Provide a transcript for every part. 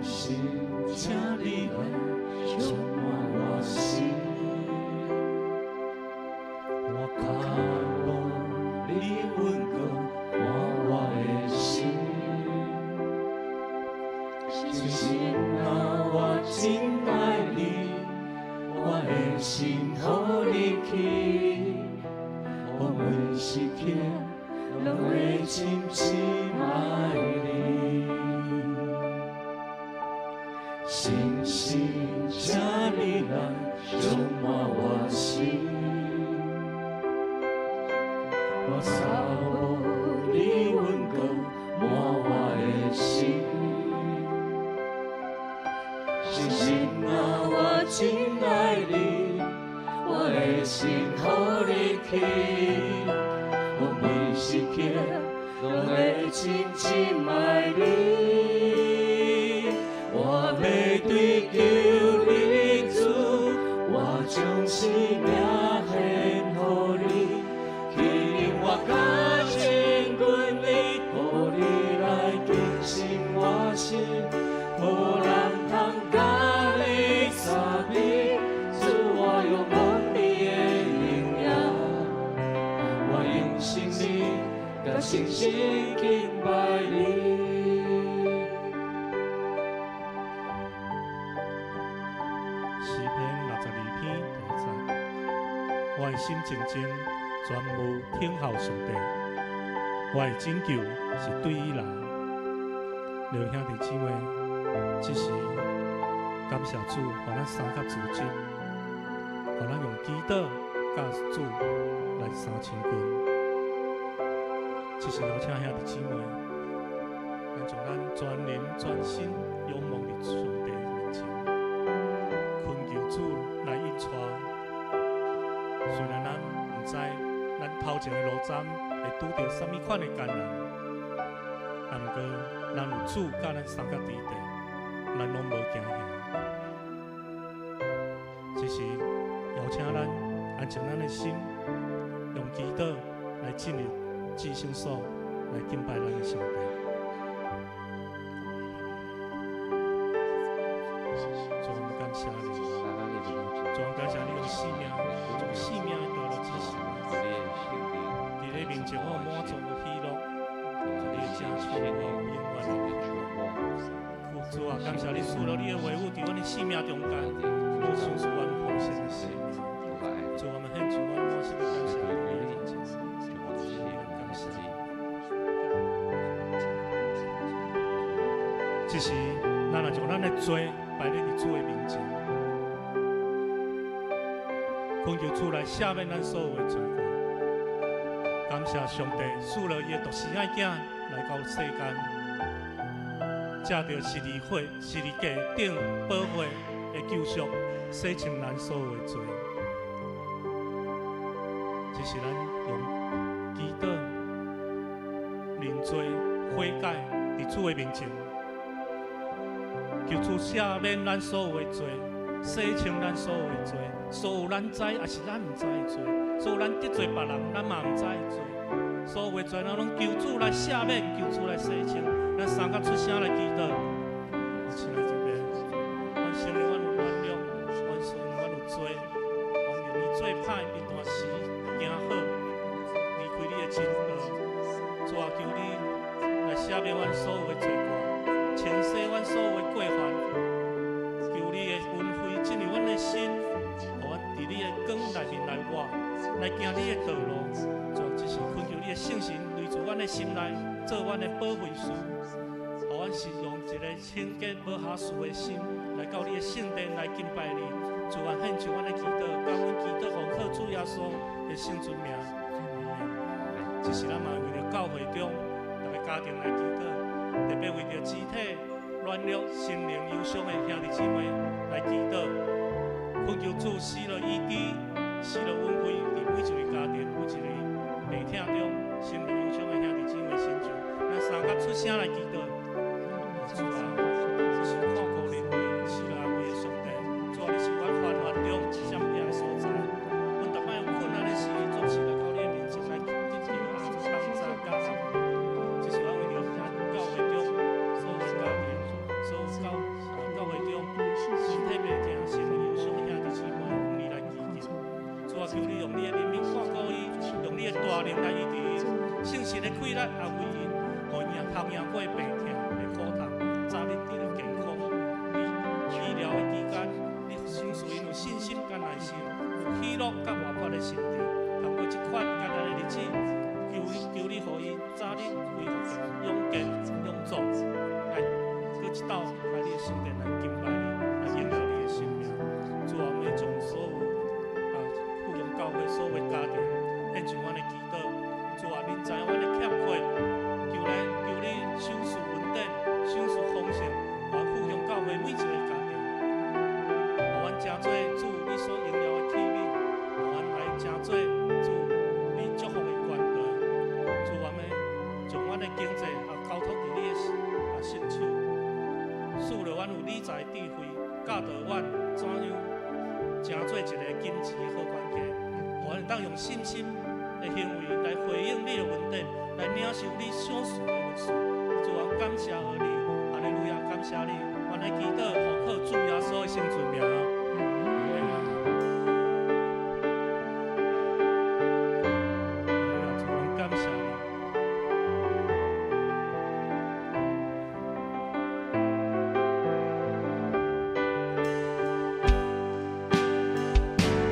神，請你來充滿我心。我渴望你恩膏滿我的心。神啊，我真愛你，我的心予你去，我每時刻攏會深深愛你。神神，請你來充滿我心。我渴慕你恩膏滿我的心。神神啊，我真愛你，我的心予你去，我每時刻攏會深深愛你。我欲追求你主，我將生命獻予你，去我較親近你，予你來更新我心，予人通佮你相比，主，我仰望你的榮耀，我用生命佮信心敬拜你。詩篇62篇第一節，我的心靜靜，專無等候上帝，我的拯救是對伊來。弟兄弟姊妹，這時感謝主，予咱三及組織，予咱用祈禱佮主來相親近。這時邀請兄弟姊妹，咱將咱全靈全心仰望佇上帝面前，懇求主來引帶。雖然咱毋知咱頭前的路程會拄著啥物款的艱難，啊，毋過咱有主佮咱相佮佇地，咱攏無驚嚇。這時邀請咱安靜咱的心，用祈禱來進入至聖所，來敬拜咱的上帝。主，我們感謝你，主，我們感謝你用生命，將生命的道路指示我。佇你面前，我有滿足的喜樂，你的正手，我有永遠的主啊，感謝你賜落你的話語佇阮的生命中間，來賞賜阮豐盛的生命。主，我們獻上阮滿心的感謝佇你面前，感謝你。這時，咱若將咱的罪擺佇主的面前，懇求主來赦免咱所有的罪過。感謝上帝賜落伊的獨生愛囝來到世間，藉著十字架頂寶血的救贖，洗清咱所有的罪。這是咱用祈禱、認罪、悔改，佇主的面前，求主赦免咱所有的罪，洗清咱所有的罪，所有咱知抑是咱毋知的罪，所有咱得罪別人，咱嘛毋知的罪，所有的罪，咱攏求主來赦免，求主來洗清。咱三個出聲來祈禱，親愛這邊，阮承認阮有軟弱，阮承認阮有罪，阮願意做歹，彼段時行好，離開你的真道。主啊，求你來赦免阮所有的罪過，清洗阮所有的過犯。求你的恩惠進入阮的心，予阮佇你的光內面來活，來行你的道路。主啊，這是懇求你的聖神內住阮的心內，做阮的保惠師，予阮是用一個清潔無瑕疵的心來到你的聖殿來敬拜你。主啊，獻上阮的祈禱，感恩祈禱奉靠主耶穌的聖尊名。這是咱嘛為著教會中逐个家庭來祈禱，特別為著肢體軟弱、心靈憂傷的兄弟姊妹來祈禱，懇求主賜予醫治、賜予恩惠，佇每一个家庭、每一个病痛中、心靈憂傷的兄弟姊妹身上。咱三個出聲來祈禱。主啊，你是看顧人類、賜予安慰的上帝。主啊，你是阮患難中閃避的所在。阮逐擺有困難的時，總是來到你的面前來得求幫助佮安慰。這是阮為著教會中所有家庭、所有教來醫治𪜶，聖神的氣力也為𪜶，予𪜶通贏過病痛的苦痛，早日得著健康。醫療的期間，你賞賜𪜶有信心佮耐心，有喜樂佮活潑的心智，通過這款艱難的日子，求求你予伊早日恢復勇健勇壯，來閣一鬥來你的聖殿來敬拜你，來榮耀你的聖名。主啊，我們將所有復興教會所有的家庭獻上阮的祈禱。主啊，恁知影阮的欠缺，求來求你賞賜恩典，賞賜豐盛，予復興教會每一个家庭，予阮成做主你所榮耀的器皿，予阮來成做主你祝福的管道。主，我們將阮的經濟交託佇你的聖手，賜予阮有理財智慧，教導阮怎樣成做一个金錢的好管家，予阮會當用信心的行為來回應你的恩典，來領受你賞賜的恩賜。主啊，感謝你，哈利路亞，感謝你。阮的祈禱，奉靠主耶穌的聖尊名。主，阮感謝你。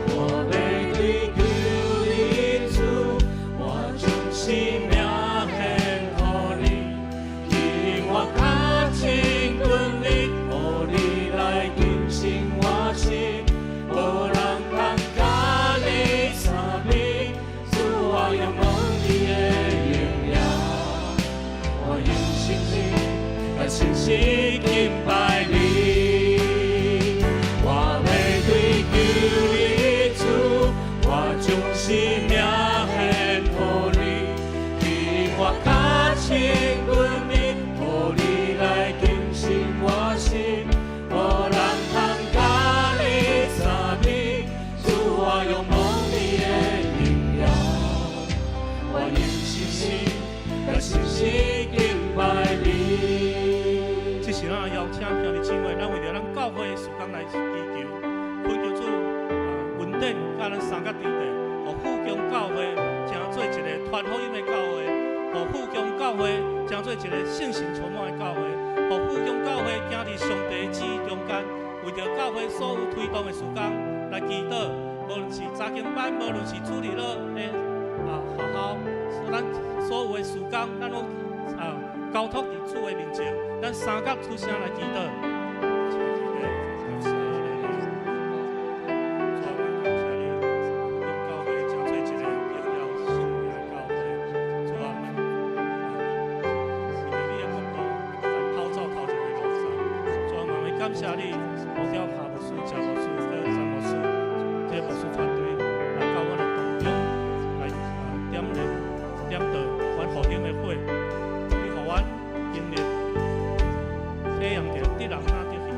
我欲追求你主，我將生命獻予你，以我較親近你，予你來更新我心，無人通佮你相比。主，我仰望你的榮耀，我用心靈來誠實敬拜你。我欲追求你主，我將生命獻予你，以我較親近你，予你來更新我心，無人通佮你相比。主，我仰望你的榮耀，我用信心來誠實敬拜你。這時咱邀請兄弟姊妹，咱為著咱教會的事工來祈求，懇求主恩典佮咱相佮佇咧，予復興教會成做一个傳福音的教會，予復興教會成做一個聖神充滿的教會，予復興教會行佇上帝的旨意中間，為著教會所有推動的事工來祈禱，無論是查經班，無論是主日學的學校，咱所有的事工，咱攏交託佇主的面前，咱三甲出聲來祈禱。感謝你，主啊，感謝你，用教會成做一個榮耀聖名的教會。主啊，阮為著你的國度來跑走頭前的路上。主啊，嘛會感謝你，呼召夏牧師、謝牧師、閣詹牧師，這個牧師團隊來到阮的當中，來點燃、點著阮復興的火。你予阮經歷體驗著得人若得魚，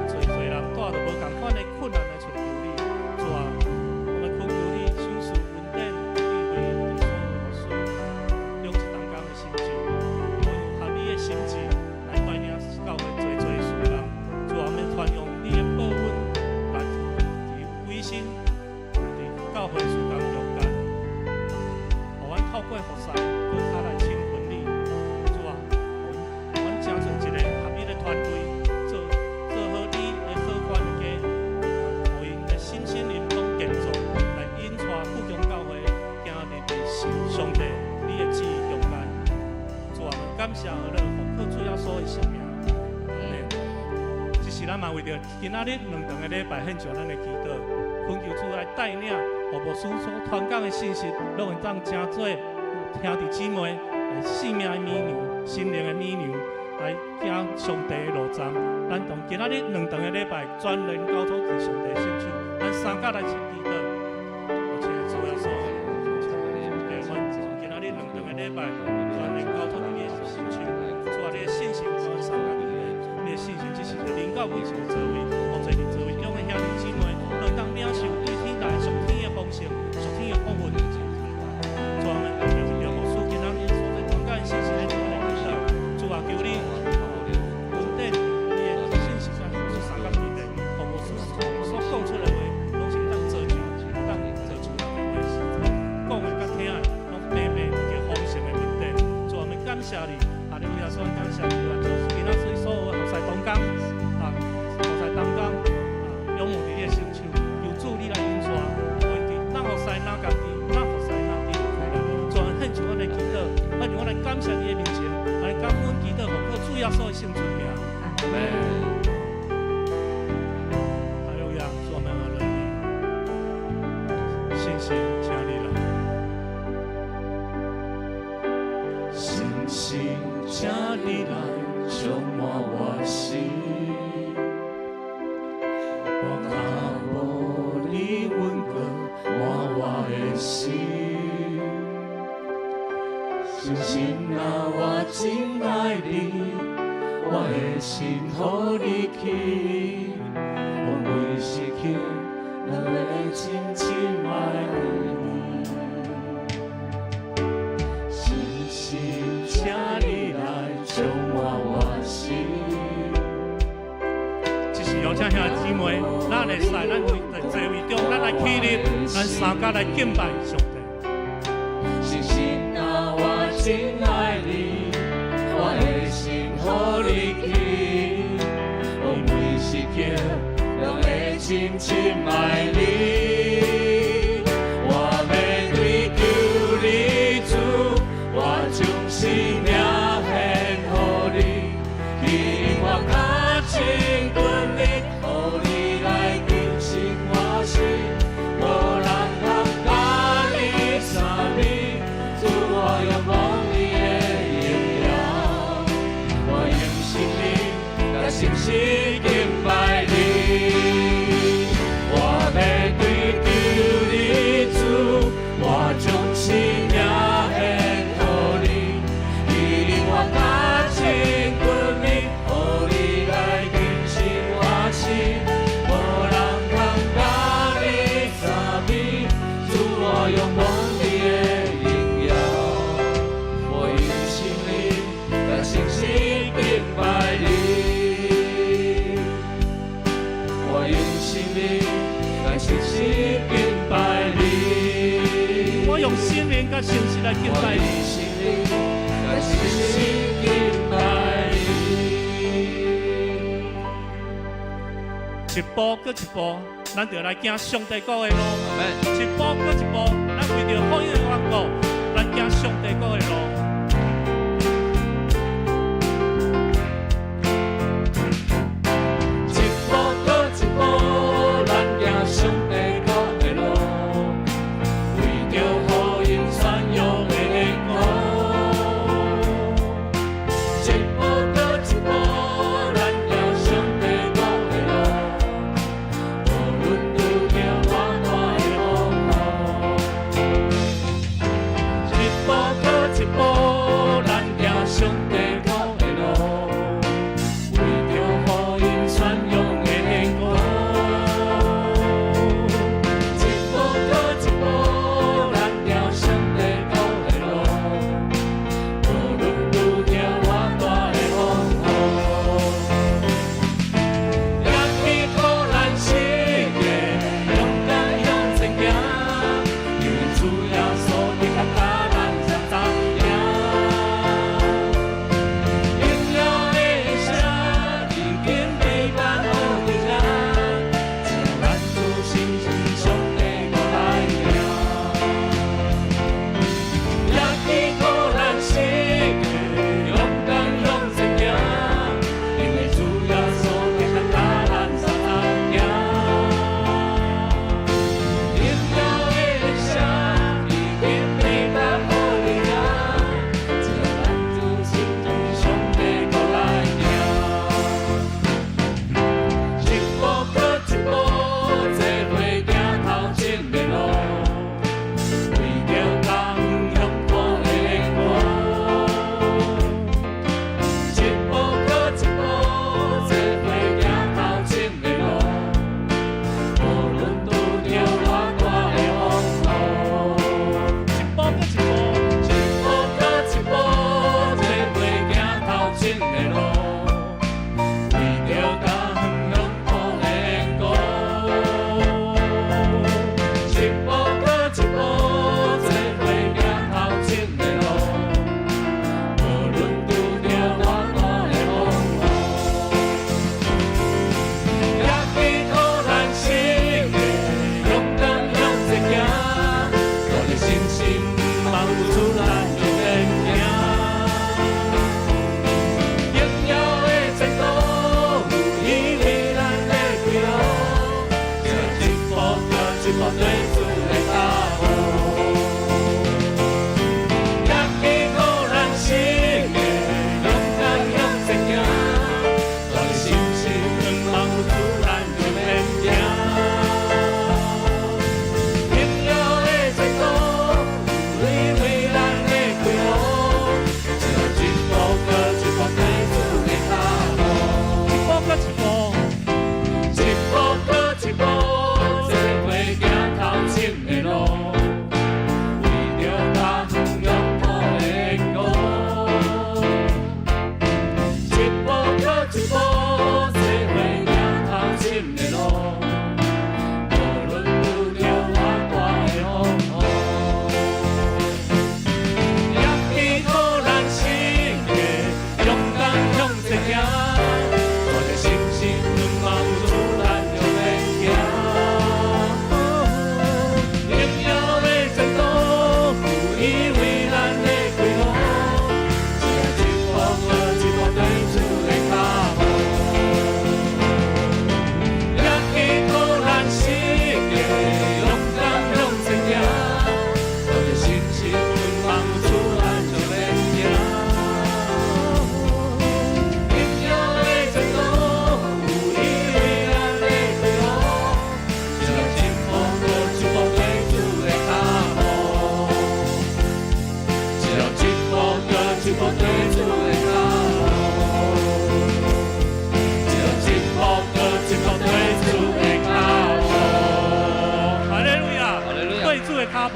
濟濟人帶著無仝款的困難來尋求你。主啊，我們懇求你賞賜恩典、智慧，佇所有牧師中一同工的成就，予有合你的心志來帶領教會濟濟事工。主啊，我們傳揚你的報恩來佇委身佇教會事工中間，予阮透過服侍，閣較來親近你。主啊，予阮成做一個合一的團隊，做做好你的好管家，予𪜶的身心靈攏健壯，來引帶復興教會行入上帝你的旨意中間。主啊，我們感謝阿樂，奉靠主耶穌的聖名。阿們。這是咱嘛為著今仔日兩頓的禮拜獻上咱的祈禱，懇求主來帶領，予牧師所傳講的信息，攏會當成做兄弟姊妹來性命的乳糧、心靈的乳糧，來行上帝的路站。咱當今仔日兩頓的禮拜，全然交託佇上帝聖手，咱三甲來祈禱。有請主耶穌，阮今仔日兩頓的禮拜，全然交託佇你的聖手。主啊，你的信心予阮三甲佇咧，你的信心只是臨到每一個座位，予坐佇座位中的兄弟姊妹，攏會當領受對天來屬天的豐盛、屬天的福分。主啊，阮特別為著牧師今仔日所在傳講的信息來做咱的祈禱。主啊，求你恩典，你的信息甲牧師三甲佇咧，予牧師所講出來的話，攏是會當造就、會當造就人的話，講的佮聽的，謝你，哈利路亞，主感謝你啊！就是今仔日所有的服侍同工，啊，服侍同工，啊，仰望佇你的聖手，求主你來引帶，為伫咱服侍哪家己，哪服侍哪地有苦難，主啊，獻上阮的祈禱，獻上阮來感謝你的面前，來感恩祈禱，奉靠主耶穌的聖尊名。阿門。哈利路亞，主啊，我們愛你，聖神，請你來。聖神，請你來充滿我心，我渴慕你恩膏滿我的心。聖神啊，我真愛你，我的心予你去，我每時刻攏會深深愛你。聖神，請你來充滿我心。這是邀請兄弟姊妹，咱會使，咱為在座位中，咱來起立，咱三甲來敬拜上帝。聖神啊，我真愛你，我的心予你去，我每時刻攏會深深愛你。我欲追求你主，我將生命獻予你，吸引我較親近你，予你來更新我心，無人通佮你相比，主，我仰望你的榮耀，我用心靈來誠實敬拜你，我欲追求你主，我將生命獻予你，吸引我較親近你，予你來更新我心，無人通佮你相比，主，我仰望你的榮耀，我用心靈來誠實敬拜你，我用心靈來誠實敬拜你。我用心靈佮誠實來敬我拜你。用心靈來誠實敬拜你。一步閣一步，咱就來行上帝國的路。阿門。一步閣一步，咱為著福音的緣故，咱行上帝國的路。一步閣一步，咱行上帝國的路，為著福音宣揚的國。一步閣一步，咱行上帝國的路，無論遇著偌大的風雨。一步閣一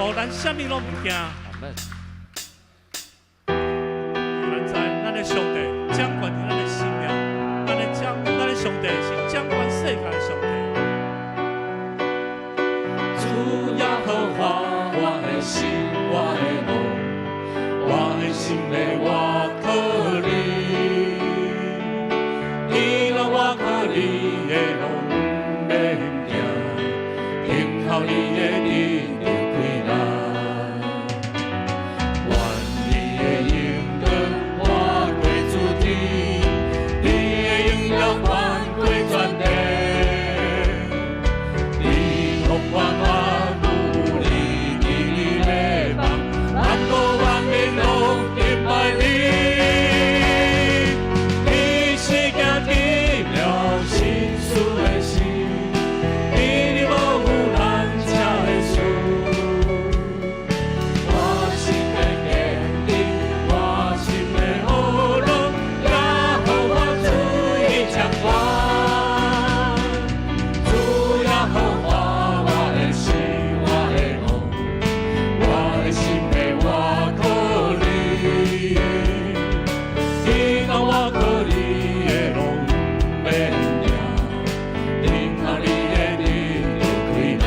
無咱啥物攏毋驚。阿門。咱知咱的上帝掌權佇咱的生命，咱的上帝是掌管世界的上帝。主耶和華，我的心，我的王，我的心內倚靠你，你若倚靠你的路，毋免驚，等候你的得著困難。願你的榮光滿過諸天，你的榮耀滿過全地。你擴寬萬有，你佇你的夢，萬國萬民攏敬拜你。你是行奇妙心思的神，佇你無有難成的事。我心的堅定，我心的呵樂，耶和華主已掌權。主耶和華，我的神，我的王，我的心內倚靠你，天當倚靠你的路，毋免驚，等候你的得著困難。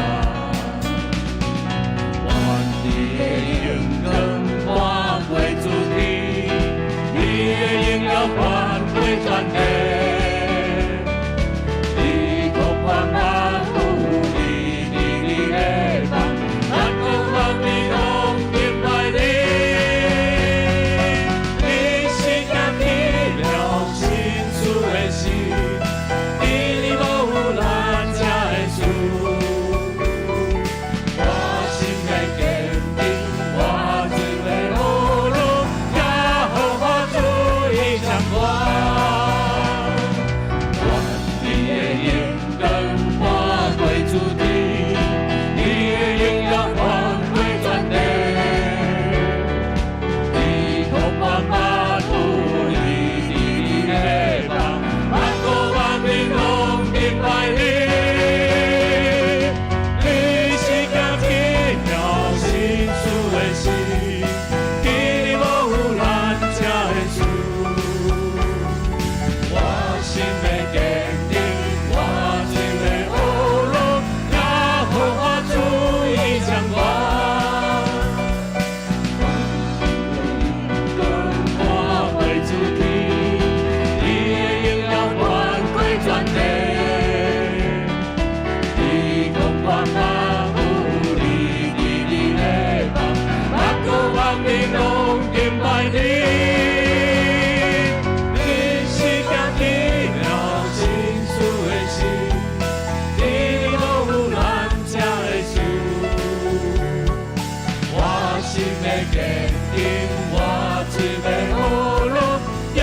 願你的榮光滿過諸天，你的榮耀滿過全地。你擴寬萬有，你佇你的夢，萬國萬民攏敬拜你。你是行奇妙心思的神，佇你無有難成的事。我心的堅定，我嘴的呵樂，耶和華主已掌權。願你的榮光滿過諸天，你的榮耀滿過全地。你擴寬萬有，你佇你的夢，萬國萬民攏敬拜你。你是行奇妙心思的神，佇你無有難成的事。我心的堅定，我嘴的呵樂，耶和華主已掌權。榮光滿過諸天，你的榮耀滿過全地。你擴寬萬有，你佇你的夢，萬國萬民攏敬拜你。你是行奇妙心思的神，佇你無有難成的事。我心的堅定，我嘴的呵樂，耶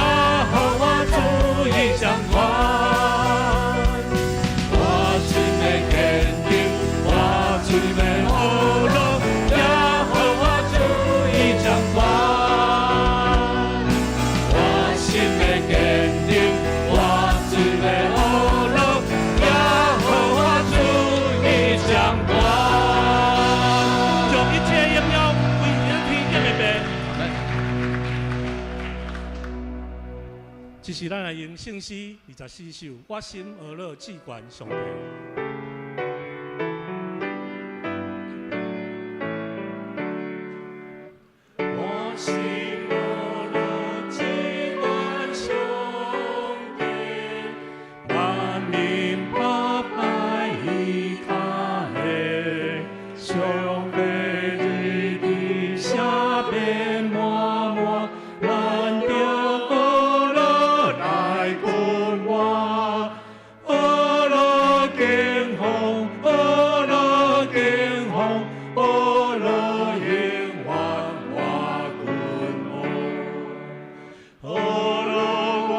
和華主已掌權。我心的堅定，我嘴的呵樂，耶和華主已掌權。我心的堅定，我嘴的呵樂，耶和華主已掌權。將一切榮耀歸予天頂的父。這是咱來用聖詩24首，我心呵樂至懸上帝。我心呵樂至懸上帝，萬民百拜伊跤下，上帝日伫赦免滿滿，咱著呵樂來君王，呵樂敬奉，呵樂敬奉，呵樂永遠我君王。呵樂我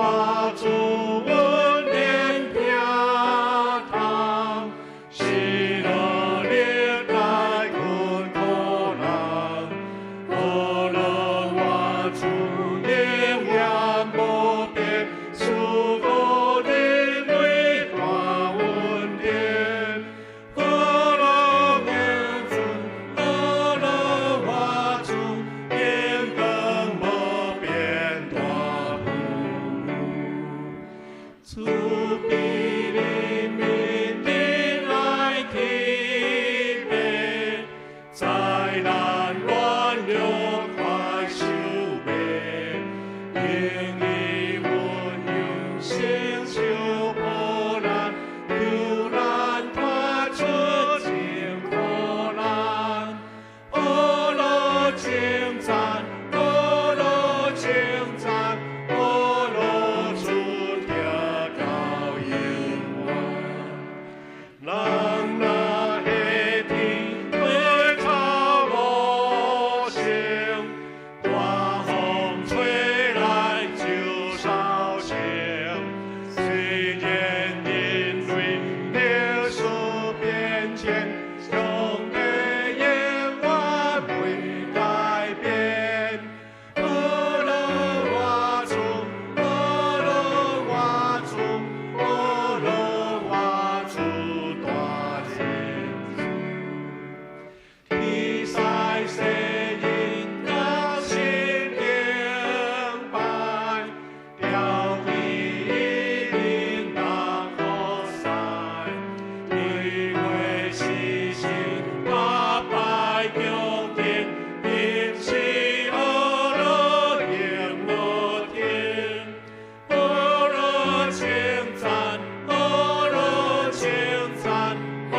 主恩典聽通，喜樂歷代困苦難。呵樂我主永遠無變，賜予人類大恩典。呵樂我主，呵樂伊温柔承受苦难，救咱脫出盡苦難。阿羅稱讚，阿羅稱讚，阿羅主聽到永遠。人若彼天花草無成，大風吹來就燒成。雖然因為歷史變遷，上帝永遠袂改變。阿羅我主，阿羅我主，阿羅我主大仁慈。天使世人同心敬拜，調起伊人來服侍，對過時時百拜恭敬，因是阿羅永無停。阿羅稱讚，阿羅稱讚，阿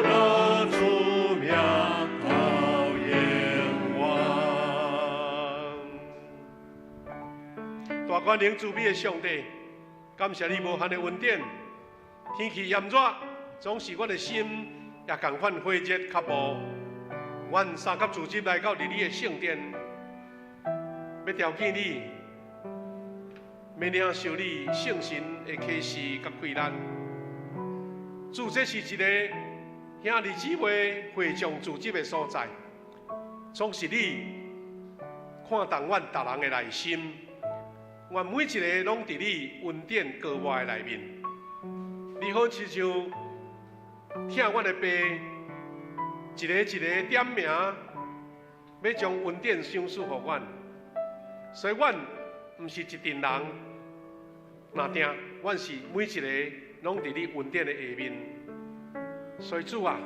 羅主名到永遠。大權能慈悲的上帝，感謝你無限的恩典。天氣炎熱，總是阮的心也仝款火熱渴慕。阮三級組織來到佇你的聖殿，欲朝見你，欲領受你聖神的啟示佮氣力。主，這是一個兄弟姊妹會眾組織的所在，總是你看重阮逐人的內心。願每一个攏佇你恩典膏抹的內面。你好親像疼阮的爸，一个一个點名，欲將恩典賞賜予阮。所以，阮毋是一陣人，若定，阮是每一个攏佇你恩典的下面。所以主啊，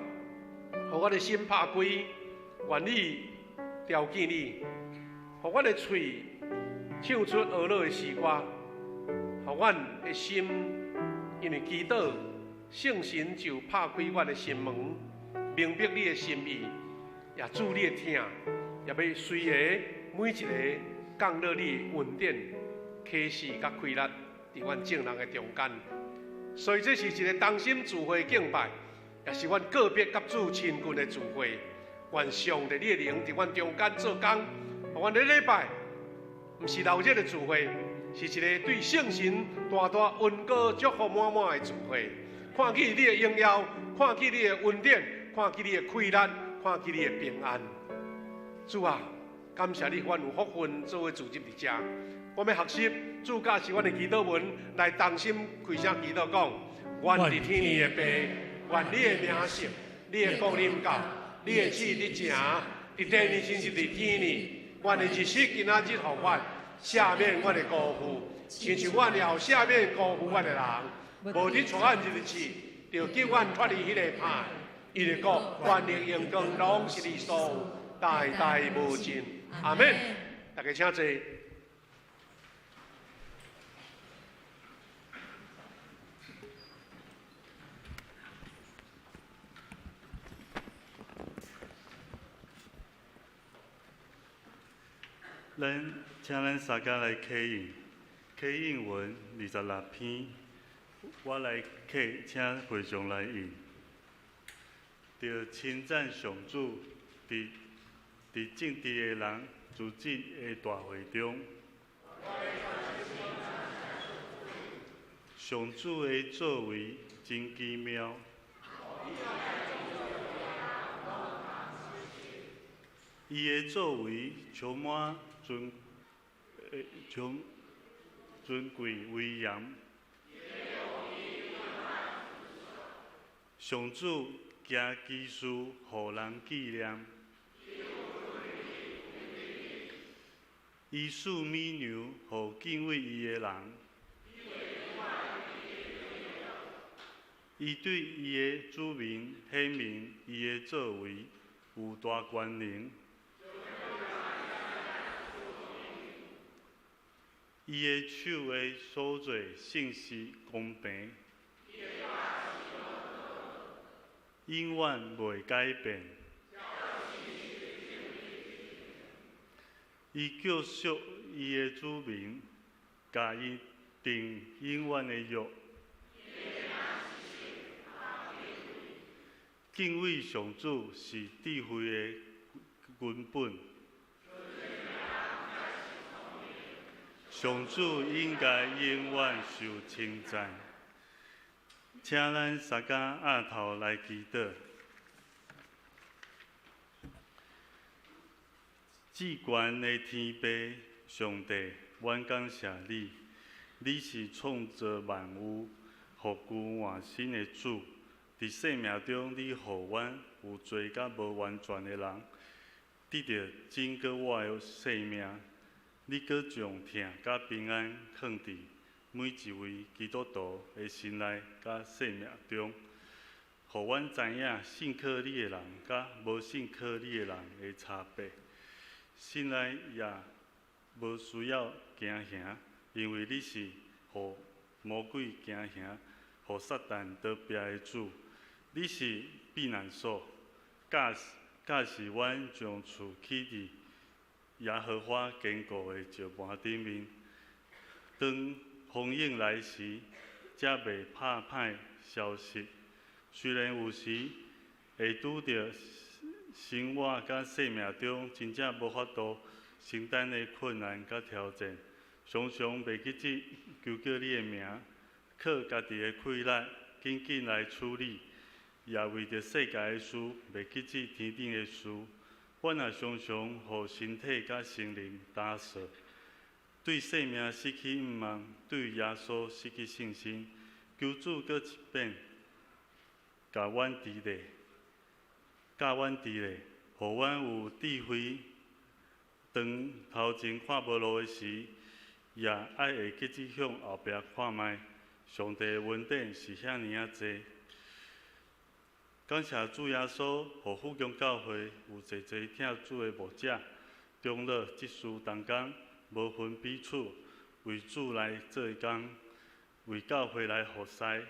予我的心拍開，願意朝見你，予阮的喙唱出阿羅的詩歌，予阮的心因為祈禱，聖神就拍開阮的心門，明白你的心意，也主你的疼，也欲隨個每一个降落你的恩典、啟示佮氣力，佇阮眾人的中間。所以這是一個同心聚會敬拜，也是阮個別佮主親近的聚會。願上帝你的靈佇阮中間做工，予阮禮禮拜毋是鬧熱的聚會，是一個對聖神大大恩膏祝福滿滿的聚會。看見你的榮耀，看見你的恩典，看見你的氣力，看見你的平安。主啊，感謝你，阮有福分做伙聚集佇遮。我欲學習主教示阮的祈禱文，來同心開聲祈禱講：願佇天的父，願你的名聖，你的國臨到，你的旨意佇成，佇地呢親像佇天呢。願的日食今仔日予阮，赦免阮的辜負，親像阮也有赦免辜負阮的人。無你帶阮入去，就救阮脫離彼個歹。因為國、權力、榮光，攏是你所有，代代無盡。阿們。大家請坐。咱請咱三家來啟應，啟應文26篇，我來啟，請會眾來應。著稱讚上主，佇正直的人組織的大會中，上主的作為真奇妙。伊的作為充滿尊尊尊貴威嚴。上主行奇事，予人紀念。伊賜美糧，予敬畏伊的人。伊對伊的子民顯明伊的作為有大權能。伊的手的所做信實公平，永遠袂改變。伊救贖伊的子民，共𪜶訂永遠的約。敬畏上主是智慧的根本。上主應該永遠受稱讚。請咱三家額頭來祈禱。至懸的天父上帝，阮感謝你，你是創造萬有、復舊換新的主。佇生命中，你予阮有罪佮無完全的人，得著拯救我的生命。你閣將疼佮平安囥佇每一位基督徒的心內佮生命中，予阮知影信靠你的人佮無信靠你的人的差別。心內也無需要驚嚇，因為你是予魔鬼驚嚇、予撒旦逃避的主。你是避難所，教教示阮將厝起佇耶和華堅固的石盤頂面。當風湧來時，才袂拍歹消失。雖然有時會拄著生活佮生命中真正無法度承擔的困難佮挑戰，常常袂記得求叫你的名，靠家己的氣力緊緊來處理，也為著世界的事袂記得天頂的事。阮也常常予身體佮心靈打碎，對生命失去向望，對耶穌失去信心。求主閣一遍，共阮治理，教阮治理，予阮有智慧。當頭前看無路的時，也愛會記得向後壁看覓。上帝的恩典是遐爾仔濟。感謝主耶穌，予富強教會有濟濟疼主的牧者、長老、執事同工，無分彼此，為主來做工，為教會來服侍，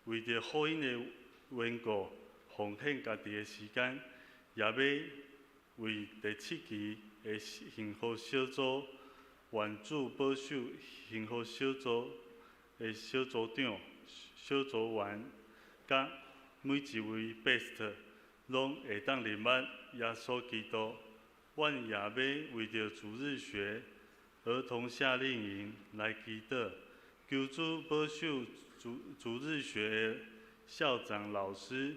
為著福音的緣故，奉獻家己的時間，也欲為第七期的幸福小組，願主保守幸福小組的小組長、小組員，佮每一位 best 攏會當認捌耶穌基督。阮也欲為著主日學、兒童夏令營來祈禱，求主保守主主日學的校長、老師，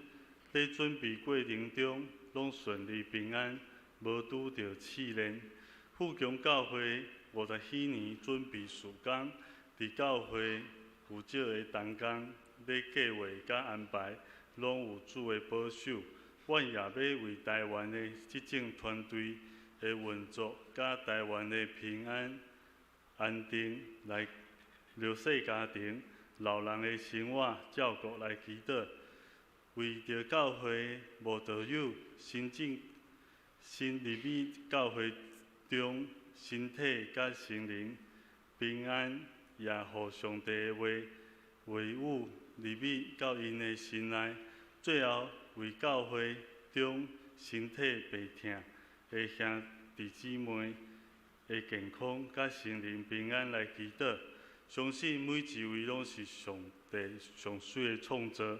佇準備過程中攏順利平安，無拄著試煉。富強教會50禧年準備事工，佇教會負責的同工咧計劃佮安排，攏有主的保守。阮也欲為台灣的執政團隊的運作，佮台灣的平安安定來弱勢家庭、老人的生活照顧來祈禱，為著教會慕道友新進新入去教會中，身體佮心靈平安，也予上帝的話話語入去到𪜶的心內。最後，為教會中身體病痛的兄弟姊妹的健康佮心靈平安來祈禱。相信每一位攏是上帝上媠的創造。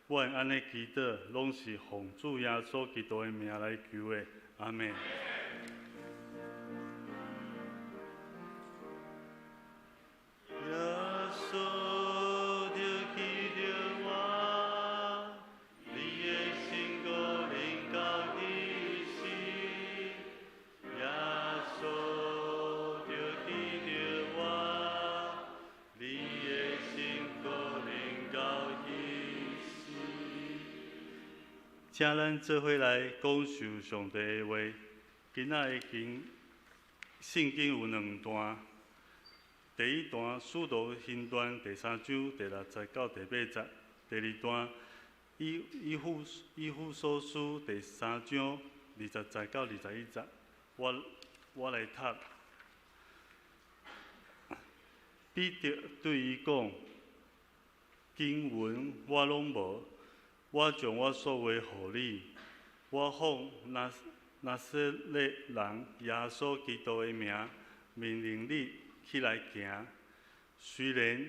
阮按呢祈禱，攏是奉主耶穌基督的名來求的。阿們。耶穌就記著我，你的身軀臨到彼時。耶穌就記著我，你的身軀臨到彼時。請咱做伙來講授上帝的話。今仔的經聖經有兩段。第一段《使徒行傳》第三章第六節到第八節；第二段以以弗以弗所書第三章20節到21節。我來讀。彼得對伊講：金銀我攏無，我將我所有的予你。我奉拿撒勒人耶穌基督的名，命令你起來行。雖然，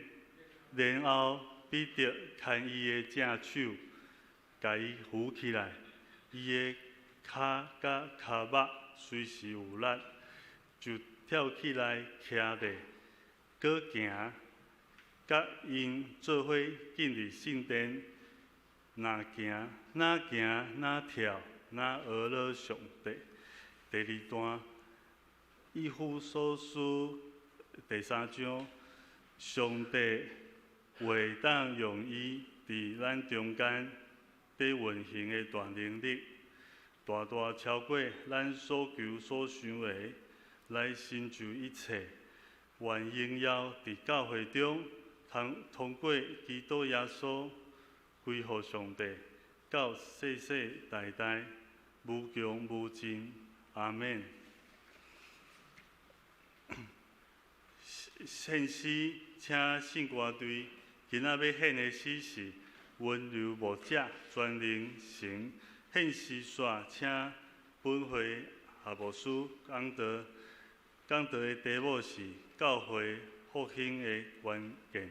然後彼得牽伊的正手，共伊扶起來，伊的跤佮跤目隨時有力，就跳起來徛咧，閣行，佮𪜶做伙進入聖殿，若行若行若跳，若呵咾上帝。第二段，以弗所書第三章，上帝會當用伊佇咱中間欲運行的大能力，大大超過咱所求所想的，來成就一切。願榮耀佇教會中，通過基督耶穌歸予上帝，到世世代代無窮無盡。阿們。獻詩，請聖歌隊今仔欲獻的詩是《溫柔牧者全能神》。獻詩煞，請本會夏牧師講道，講道的題目是教會復興的關鍵。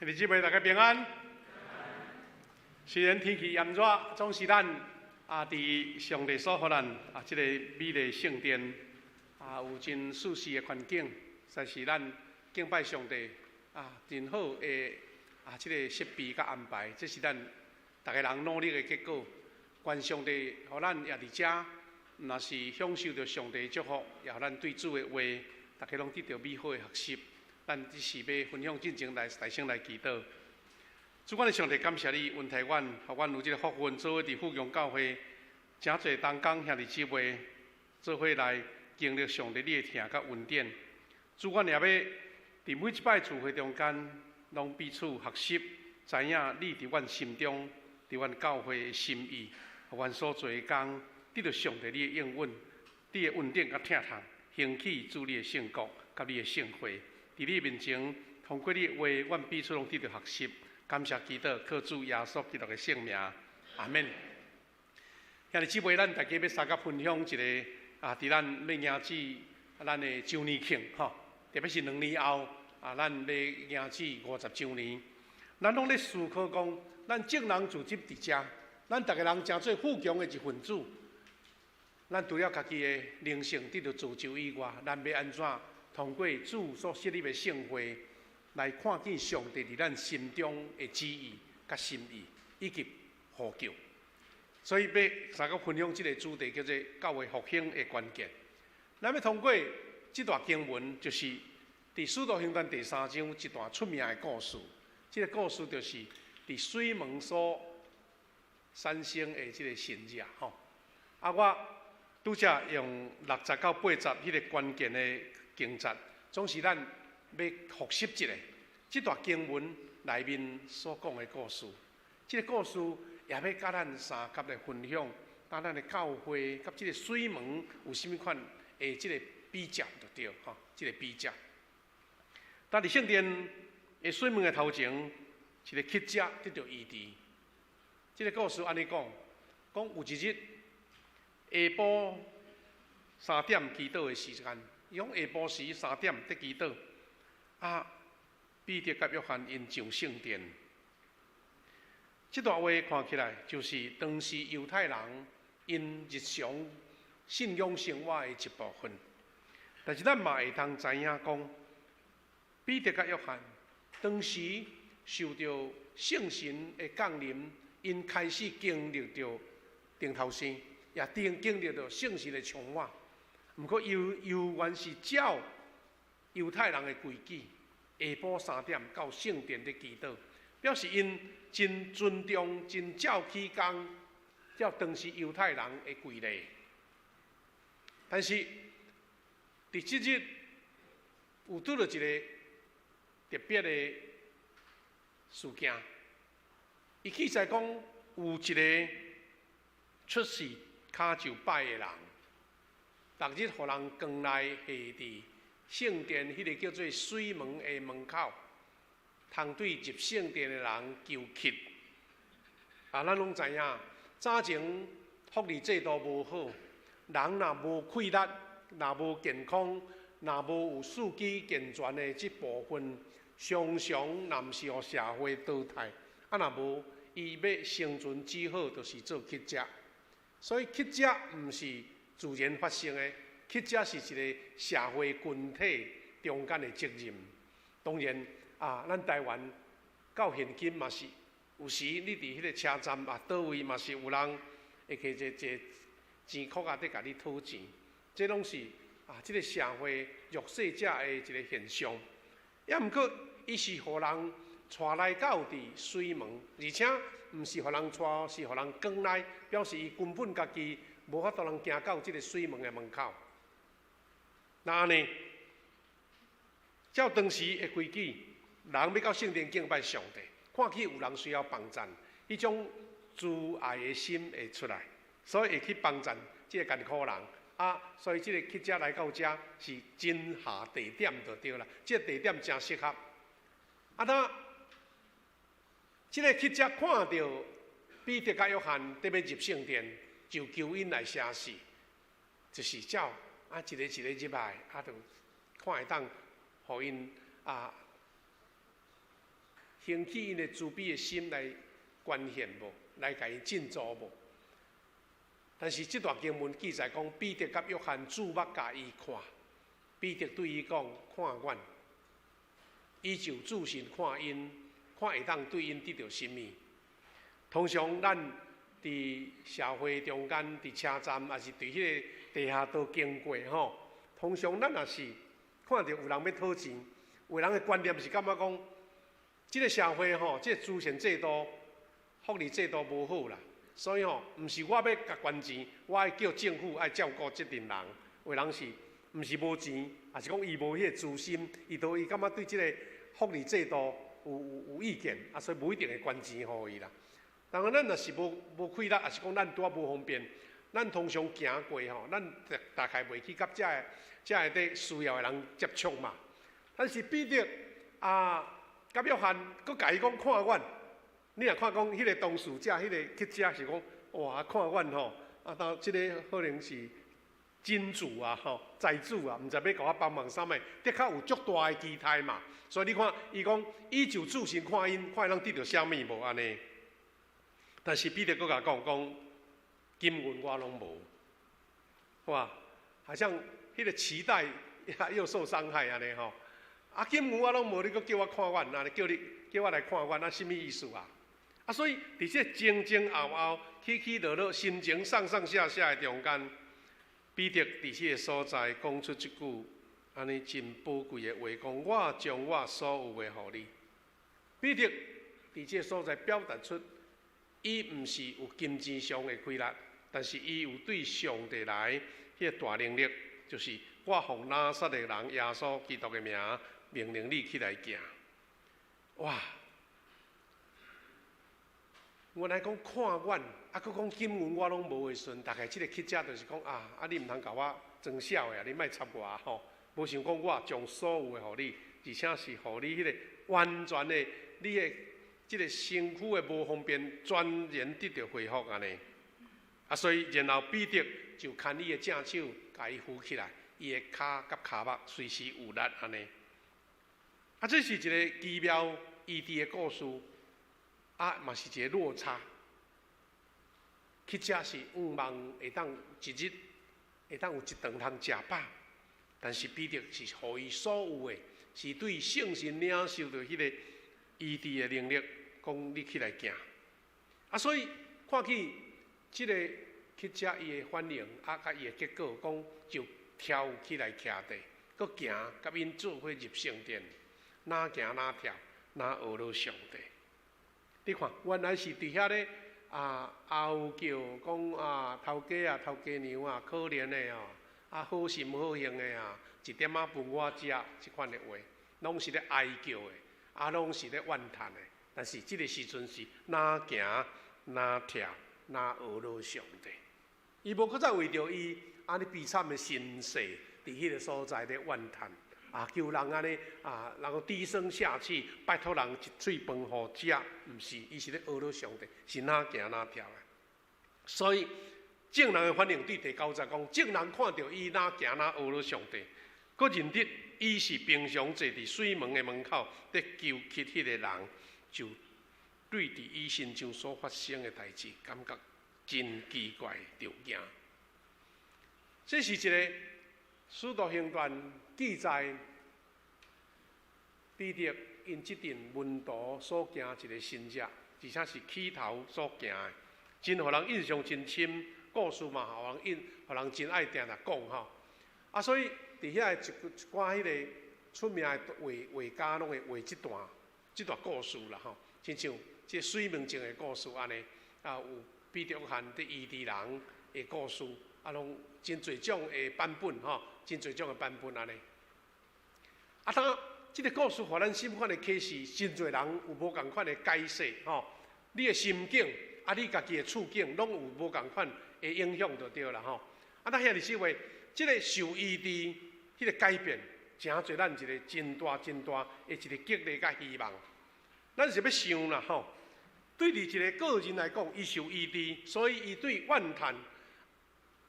弟姊妹，大家平安。雖然天氣炎熱，總是咱佇上帝所予咱這个美麗聖殿有真舒適的環境，實是咱敬拜上帝真好的這个設備佮安排，這是咱逐个人努力的結果。願上帝予咱也佇遮，若是享受著上帝的祝福，也予咱對主的話，逐家攏得著美好的學習。咱只是欲分享進前來大聲來祈禱。主，阮的上帝，感謝你恩待阮，予阮有這个福分，做伙佇富強教會，誠濟同工兄弟姊妹做伙來經歷上帝你的疼佮恩典。主，阮也欲佇每一擺聚會中間，攏彼此學習，知影你佇阮心中，佇阮教會的心意，予阮所做的工，得著上帝你的應允，你的恩典佮疼痛，興起主你的聖國佮你的聖會。佇你面前，通過你的話，阮彼此攏得著學習。感謝祈禱，靠主耶穌基督的聖名，阿們。兄弟姊妹，咱大家欲相佮分享一个佇咱欲迎接咱的周年慶吼，特別是2年後咱欲迎接50週年。咱攏咧思考講，咱眾人聚集佇遮，咱逐个人成做富強的一份子。咱除了家己的靈性得著造就以外，咱欲按怎通過主所設立的聖會，來看見上帝佇咱心中的旨意佮心意，以及呼叫。所以欲相佮分享這个主題，叫做教會復興的關鍵。咱欲通過這段經文，就是佇使徒行傳第三章一段出名的故事。這个故事就是佇水門所產生的這个神跡吼。我拄才用60到80彼个關鍵的經節，總是咱欲複習一下這段經文內面所講的故事。這个故事也欲佮咱相佮來分享，咱的教會佮這个水門有啥物款的這个比較就對吼，這个比較。當佇聖殿的水門的頭前，一个乞者得著醫治。這个故事按呢講，講有一日下晡三點祈禱的時間，伊講下晡時三點佇祈禱，彼得佮約翰𪜶上聖殿。這段話看起來就是當時猶太人𪜶日常信仰生活的一部分。但是咱嘛會當知影講，彼得佮約翰當時受著聖神的降臨，𪜶開始經歷著頂頭生，也經歷著聖神的充滿。毋過猶猶原是照猶太人的規矩，下晡三點到聖殿佇祈禱，表示𪜶真尊重、真照起工，照當時猶太人的規例。但是佇這日有拄著一个特別的事件，伊記載講有一个出世跤就䆀的人，逐日予人扛來下佇聖殿彼个叫做水門的門口，通對入聖殿的人求乞。咱攏知影，早前福利制度無好，人若無氣力，若無健康，若無有四肢健全的這部分，常常若毋是予社會淘汰，若無伊欲生存只好就是做乞者。所以乞者毋是自然發生的，乞者是一个社會群體中間的責任。當然咱台灣到現今嘛是，有時你佇彼个車站佗位嘛是有人會提一個錢箍仔佇共你討錢，這攏是這个社會弱勢者的一个現象。抑毋過，伊是予人帶來到佇水門，而且毋是予人帶，是予人扛來，表示伊根本家己無法度通行到這个水門的門口。那按呢，照當時的規矩，人欲到聖殿敬拜上帝，看見有人需要幫贊，彼種慈愛的心會出來，所以會去幫贊這个艱苦人。所以這个乞者來到遮是真合地點就對啦，這个地點誠適合。那這个乞者看著彼得佮約翰佇欲入聖殿，就求𪜶來寫示，就是照一个一个入來，就看會當予𪜶 興起𪜶的慈悲的心來關獻無，來共𪜶賑助無？但是這段經文記載講，彼得佮約翰注目共伊看，彼得對伊講：看阮，伊就注神看𪜶，看會當對𪜶得著啥物。通常咱佇社會中間，佇車站，抑是佇彼個地下道經過吼，通常咱若是看著有人欲討錢，有人的觀念是感覺講，這個社會吼，這個慈善制度、福利制度無好啦。所以吼，毋是我欲共捐錢，我愛叫政府愛照顧這陣人。有人是毋是無錢，抑是講伊無彼個慈心，伊都伊感覺對這個福利制度有意見，啊，所以無一定會捐錢予伊啦。當然，咱若是無氣力，抑是講咱拄仔無方便，咱通常行過吼，咱大概袂去佮遮個佇需要的人接觸嘛。但是彼得啊，佮約翰，閣共伊講看阮。你若看講彼個當事者，彼個乞食是講，哇，看阮吼，啊，當這个可能是金主啊，吼，財主啊，毋知欲共我幫忙啥物，的確有足大的期待嘛。所以你看，伊講，伊就注神看𪜶，看會當得著啥物無按呢？但是彼得閣共講講，金銀我攏無，哇，好像彼個期待又受傷害按呢吼。啊，金銀我攏無，你閣叫我看阮，啊，叫你叫我來看阮，啊，啥物意思啊？啊，所以佇這前前後後、起起落落、心情上上下下的中間，彼得佇這個所在講出這句按呢真寶貴的話，講我將我所有的予你。彼得佇這個所在表達出，伊毋是有金錢上的氣力，但是伊有對上帝來彼個大能力，就是我奉拿撒勒人耶穌基督的名，命令你起來行。哇！原來講看阮，啊，閣講金銀我攏無的時陣，大概這个乞食就是講啊，啊你毋通共我裝痟的啊，你莫插我吼。無想講我將所有的予你，而且是予你彼个完全的，你的這个身軀的無方便，全然得著恢復按呢。啊，所以然後彼得就牽伊的正手，共伊扶起來，伊的跤佮跤目隨時有力按呢。啊，這是一个奇妙醫治的故事。啊，嘛是一个落差。乞食是向望會當一日會當有一頓通食飽，但是彼得是予伊所有的，是對聖神領受著彼个醫治的能力，講你起來行。啊，所以看起這个乞食伊的反應，啊，佮伊的結果，講就跳起來徛佇，閣行，佮𪜶做伙入聖殿，若行若跳，若呵咾上帝。你看，原來是佇遐咧啊，哀叫講啊，頭家啊，頭家娘啊，可憐的哦，啊，好心好行的啊，一點仔分我食，這款的話，攏是咧哀叫的，啊，攏是咧怨嘆的。但是這个時陣是若行若跳，若呵咾上帝。伊無閣再為著伊按呢悲慘的身世，佇彼个所在咧怨嘆。啊！求人按呢啊，然後低聲下氣，拜託人一喙飯予食，毋是，伊是咧呵咾上帝，是若行若跳的。所以眾人的反應對第九節講，眾人看著伊若行若呵咾上帝，閣認得伊是平常坐佇水門的門口，佇求乞彼个人，就對佇伊身上所發生的代誌，感覺真奇怪，著驚。這是一个使徒行傳記載，彼得𪜶這陣門徒所行一个神跡，而且是起頭所行的，真予人印象真深。故事嘛，予人真愛定定講吼。啊，所以佇遐一寡彼个出名的畫畫家攏會畫這段故事啦吼，親像這水門症的故事按呢，啊有彼得約翰佇醫治人的故事，啊攏真濟種的版本吼，真濟種的版本按呢。啊，當這个故事予咱什款的啟示，真濟人有無仝款的解釋吼。你的心境，啊，你家己的處境，攏有無仝款的影響就對啦吼。啊，咱兄弟姊妹，這个受醫治，彼个改變，誠濟咱一个真大真大的一个激勵佮希望。咱是欲想啦吼，對佇一个個人來講，伊受醫治，所以伊對怨嘆、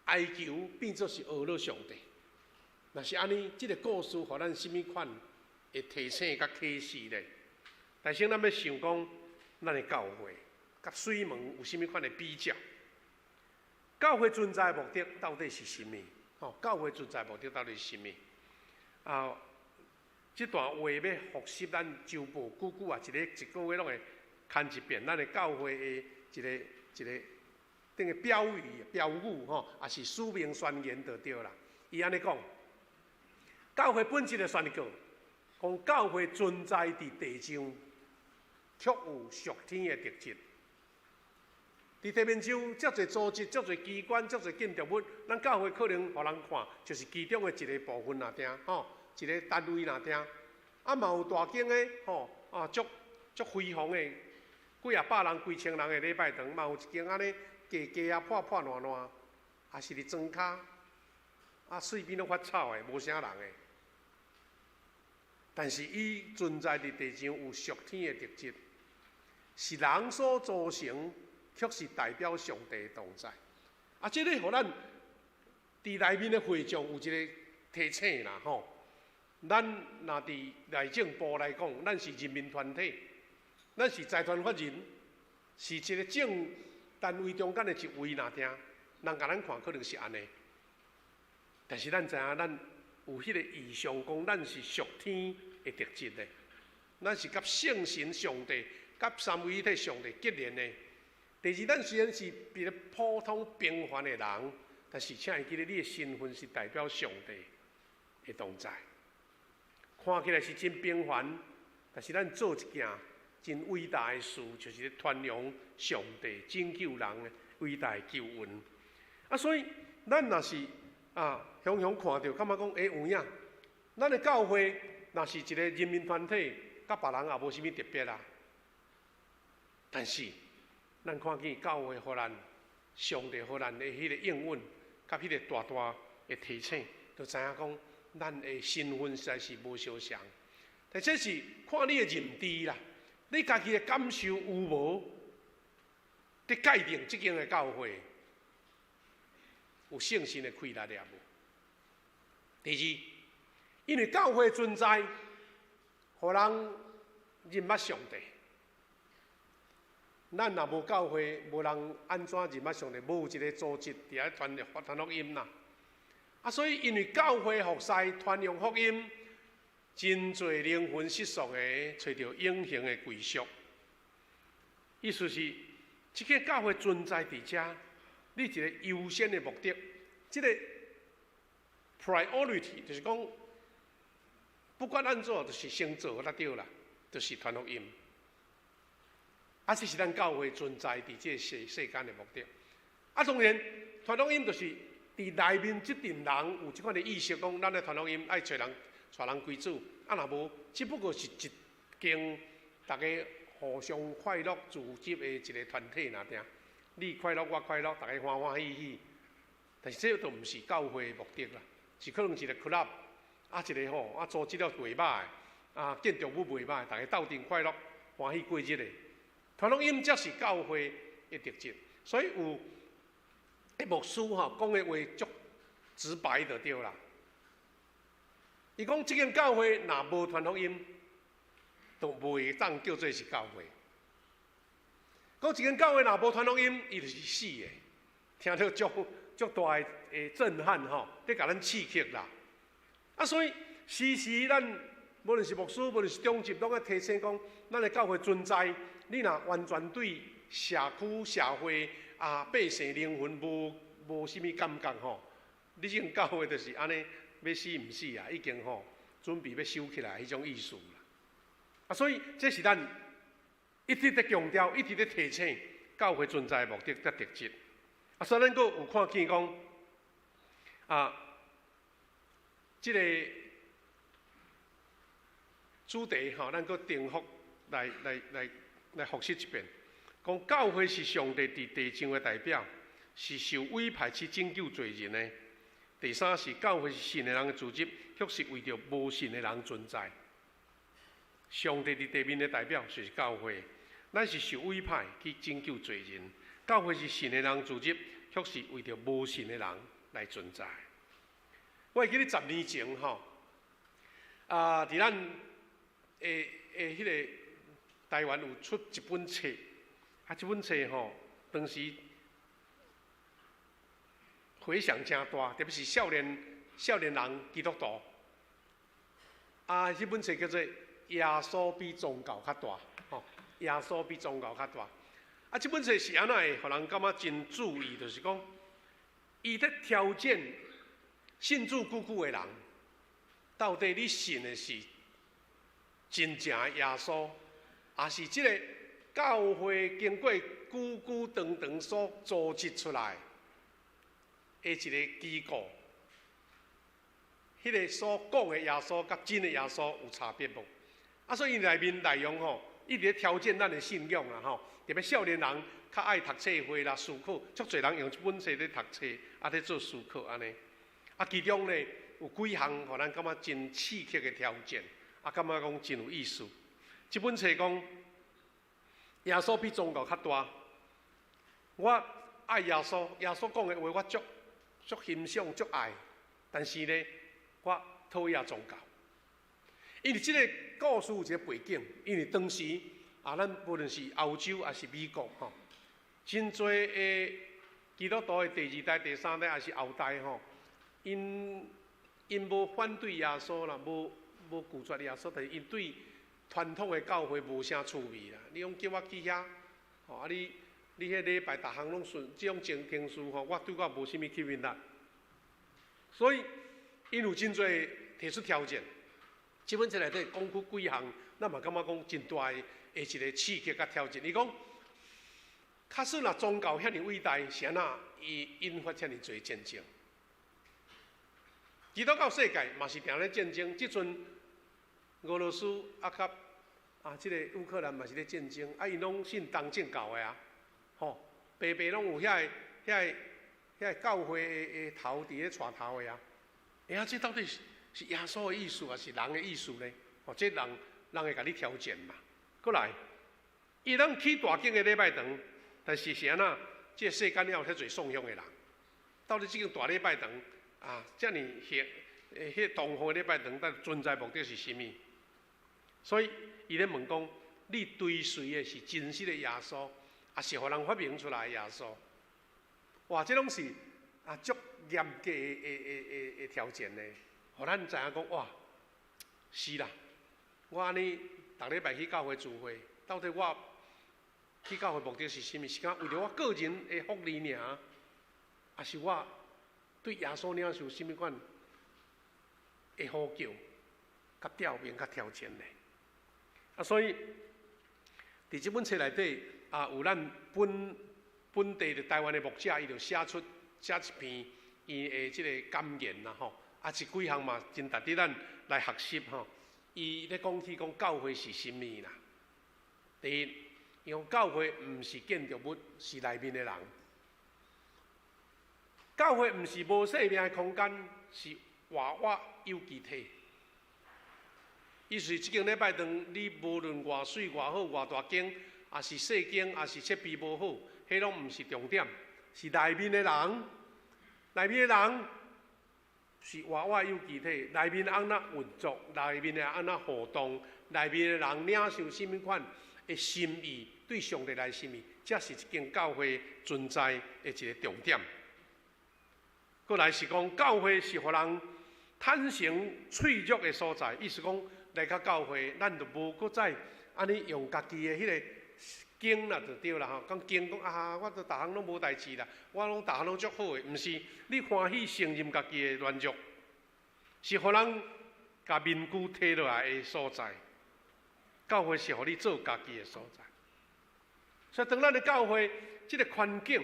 哀求變做是呵咾上帝。若是按呢，這个故事予咱啥物款的提醒佮啟示咧？但是咱欲想講，咱的教會佮水門有啥物款的比較？教會存在的目的到底是啥物？吼，教會存在的目的到底是啥物？啊，這段話欲複習咱週報久久啊，一個一個月攏會牽一遍，咱的教會的一個一個等於標語、標語吼，抑是使命宣言就對啦。伊按呢講，教會本質的宣告，講教會存在佇地上，卻有屬天的特質。佇地面上，遮濟組織、遮濟機關、遮濟建築物，咱教會可能予人看，就是其中的一個部分爾爾，吼，一個單位爾爾。啊，嘛有大間的，吼，啊，足足輝煌的，幾仔百人、幾千人的禮拜堂，嘛有一間按呢低低啊、破破爛爛，抑是佇莊跤，啊，四邊攏發臭的，無啥人的。但是伊存在佇地上有屬天的特質，是人所造成，卻是代表上帝的同在。啊，這个予咱佇內面的會眾有一個提醒啦，吼。咱若佇內政部來講，咱是人民團體，咱是財團法人，是一個政單位中間的一位爾爾。人共咱看可能是按呢，但是咱知影，咱有彼個異象，講咱是屬天的特質的，咱是佮聖神上帝、佮三位一體上帝結連的。第二，咱雖然是比較普通平凡的人，但是請會記得，你的身份是代表上帝的同在。看起來是真平凡，但是咱做一件真偉大的事，就是咧傳揚上帝拯救人的偉大的救恩。啊，所以咱若是啊，雄雄看著，感覺講，欸，有影，咱的教會若是一個人民團體，佮別人也無啥物特別啦。但是，咱看見教會予咱上帝予咱的彼個應允，佮彼個大大的提醒，就知影講，咱的身份實在是無相仝。但這是看你的認知啦，你家己的感受有無？佇界定這間的教會有聖神的氣力也無？第二，因為教會存在，予人認捌上帝。咱若無教會，無人按怎認捌上帝？無一個組織佇遐傳傳福音啦。啊，所以因為教會服侍傳揚福音，真濟靈魂失喪的揣著永恆的歸宿。意思是，這個教會存在佇遮，你一個優先的目的，這個 priority 就是講，不管按怎，就是先做才對啦，就是傳福音。啊，這是咱教會存在佇這個世世間的目的。啊，當然，傳福音就是佇內面這陣人有這款的意識，講咱來傳福音愛揣人，帶人歸主。啊，若無，只不過是一間大家互相快樂組織的一個團體爾爾。你快樂，我快樂，大家歡歡喜喜。但是這都毋是教會的目的啦，是可能一個 club，啊一個吼啊組織了袂歹，啊建築物袂歹，大家鬥陣快樂歡喜過日的。傳福音才是教會的特質，所以有彼牧師吼講的話足直白就對啦。伊講這間教會若無傳福音，就袂當叫做是教會。講這間教會若無傳福音，伊就是死的。聽著足足大的震撼吼，咧共咱刺激啦。啊，所以時時咱無論是牧師，無論是長執，攏愛提醒講，咱的教會存在。你若完全對社區、社會啊、百姓靈魂無無啥物感覺吼，你這間教會就是按呢，欲死毋死啊，已經吼準備欲收起來彼種意思啦。啊，所以這是咱一直佇強調、一直佇提醒教會存在的目的佮特質。啊，所以咱閣有看見講啊，這個主題吼，咱閣重複來來來來複習一遍，講教會是上帝佇地上的代表，是受委派去拯救罪人的。第三是教會是信的人的組織，卻是為著無信的人存在。上帝佇地面的代表就是教會，咱是受委派去拯救罪人。教會是信的人組織，卻是為著無信的人來存在。我會記得10年前吼，啊，佇咱的的彼個。台灣有出一本冊，啊，這本冊吼，當時迴響誠大，特別是少年人基督徒。啊，彼本冊叫做《耶穌比宗教較大》，吼，耶穌比宗教較大。啊，這本冊是按怎會，予人感覺真注意，就是講，伊咧挑戰信主久久的人，到底你信的是真正的耶穌，抑是這个教會經過久久長長所組織出來的一个機構？彼个所講的耶穌，佮真的耶穌有差別無？啊，所以內面內容吼，一直咧挑戰咱的信仰啦吼。特別少年人較愛讀冊會啦、思考，足濟人用這本冊咧讀冊，啊咧做思考按呢。啊，其中咧有幾項，予咱感覺真刺激的挑戰，啊，感覺講真有意思。這本冊講耶穌比宗教較大，我愛耶穌，耶穌講的話我足足欣賞、足愛，但是咧，我討厭宗教，因為這个故事有一个背景，因為當時啊，咱無論是歐洲抑是美國吼，真濟的基督徒的第二代、第三代，抑是後代吼，𪜶無反對耶穌啦，無拒絕耶穌，但是𪜶對傳統的教會無啥趣味啦。你講叫我去遐，吼啊你你彼禮拜逐項攏順，這種程序吼，我對我無啥物吸引力，所以。𪜶有真濟提出挑戰，這本冊內底講出幾項，咱嘛感覺講真大的一个刺激佮挑戰。伊講，假使若宗教遐爾偉大，是按怎伊引發遮爾濟戰爭？基督教世界嘛是定咧戰爭，這陣俄羅斯啊佮啊這个烏克蘭嘛是咧戰爭，啊𪜶攏信東正教的啊，吼，白白攏有遐个遐個遐个教會的頭佇咧帶頭的啊。欸啊，這到底是耶穌的意思，抑是人的意思呢？哦，這人人會共你挑戰嘛。閣來，伊通起大間的禮拜堂，但是是按怎？這個世間了有遐濟送香的人，到底這間大禮拜堂啊，遮爾顯，彼個東方的禮拜堂，但存在目的是啥物？所以伊咧問講：你追隨的是真實的耶穌，抑是予人發明出來的耶穌？哇，這攏是啊，足嚴格的挑戰呢，予咱知影講哇，是啦，我按呢逐禮拜去教會聚會，到底我去教會目的是啥物？是敢為著我個人的福利爾，抑是我對耶穌領受啥物款的呼叫、佮調命、佮挑戰呢？啊，所以佇這本冊內底啊，有咱本地的台灣的牧者，伊就寫出寫一篇伊的這个感言啦吼，啊，這幾項嘛真值得咱來學習吼。伊咧講起講教會是啥物啦？第一，伊講教會毋是建築物，是內面的人。教會毋是無生命的空間，是活活有機體。意思是這間禮拜堂，你無論偌媠、偌好、偌大間，抑是細間，抑是設備無好，彼攏毋是重點，是內面的人。內面的人是活活有機體，內面按怎運作，內面的按怎互動，內面的人領受啥物款的心意，對上帝來心意，這是一間教會存在的一个重點。閣來是講，教會是予人坦誠脆弱的所在，意思講來到教會，咱就無閣再按呢用家己的彼个經啦就對啦吼，講經講啊，我都逐項攏無代誌啦，我攏逐項攏足好的，毋是，你歡喜承認家己的軟弱，是予人共面具脫落來的所在。教會是予你做家己的所在。所以當咱的教會這个環境，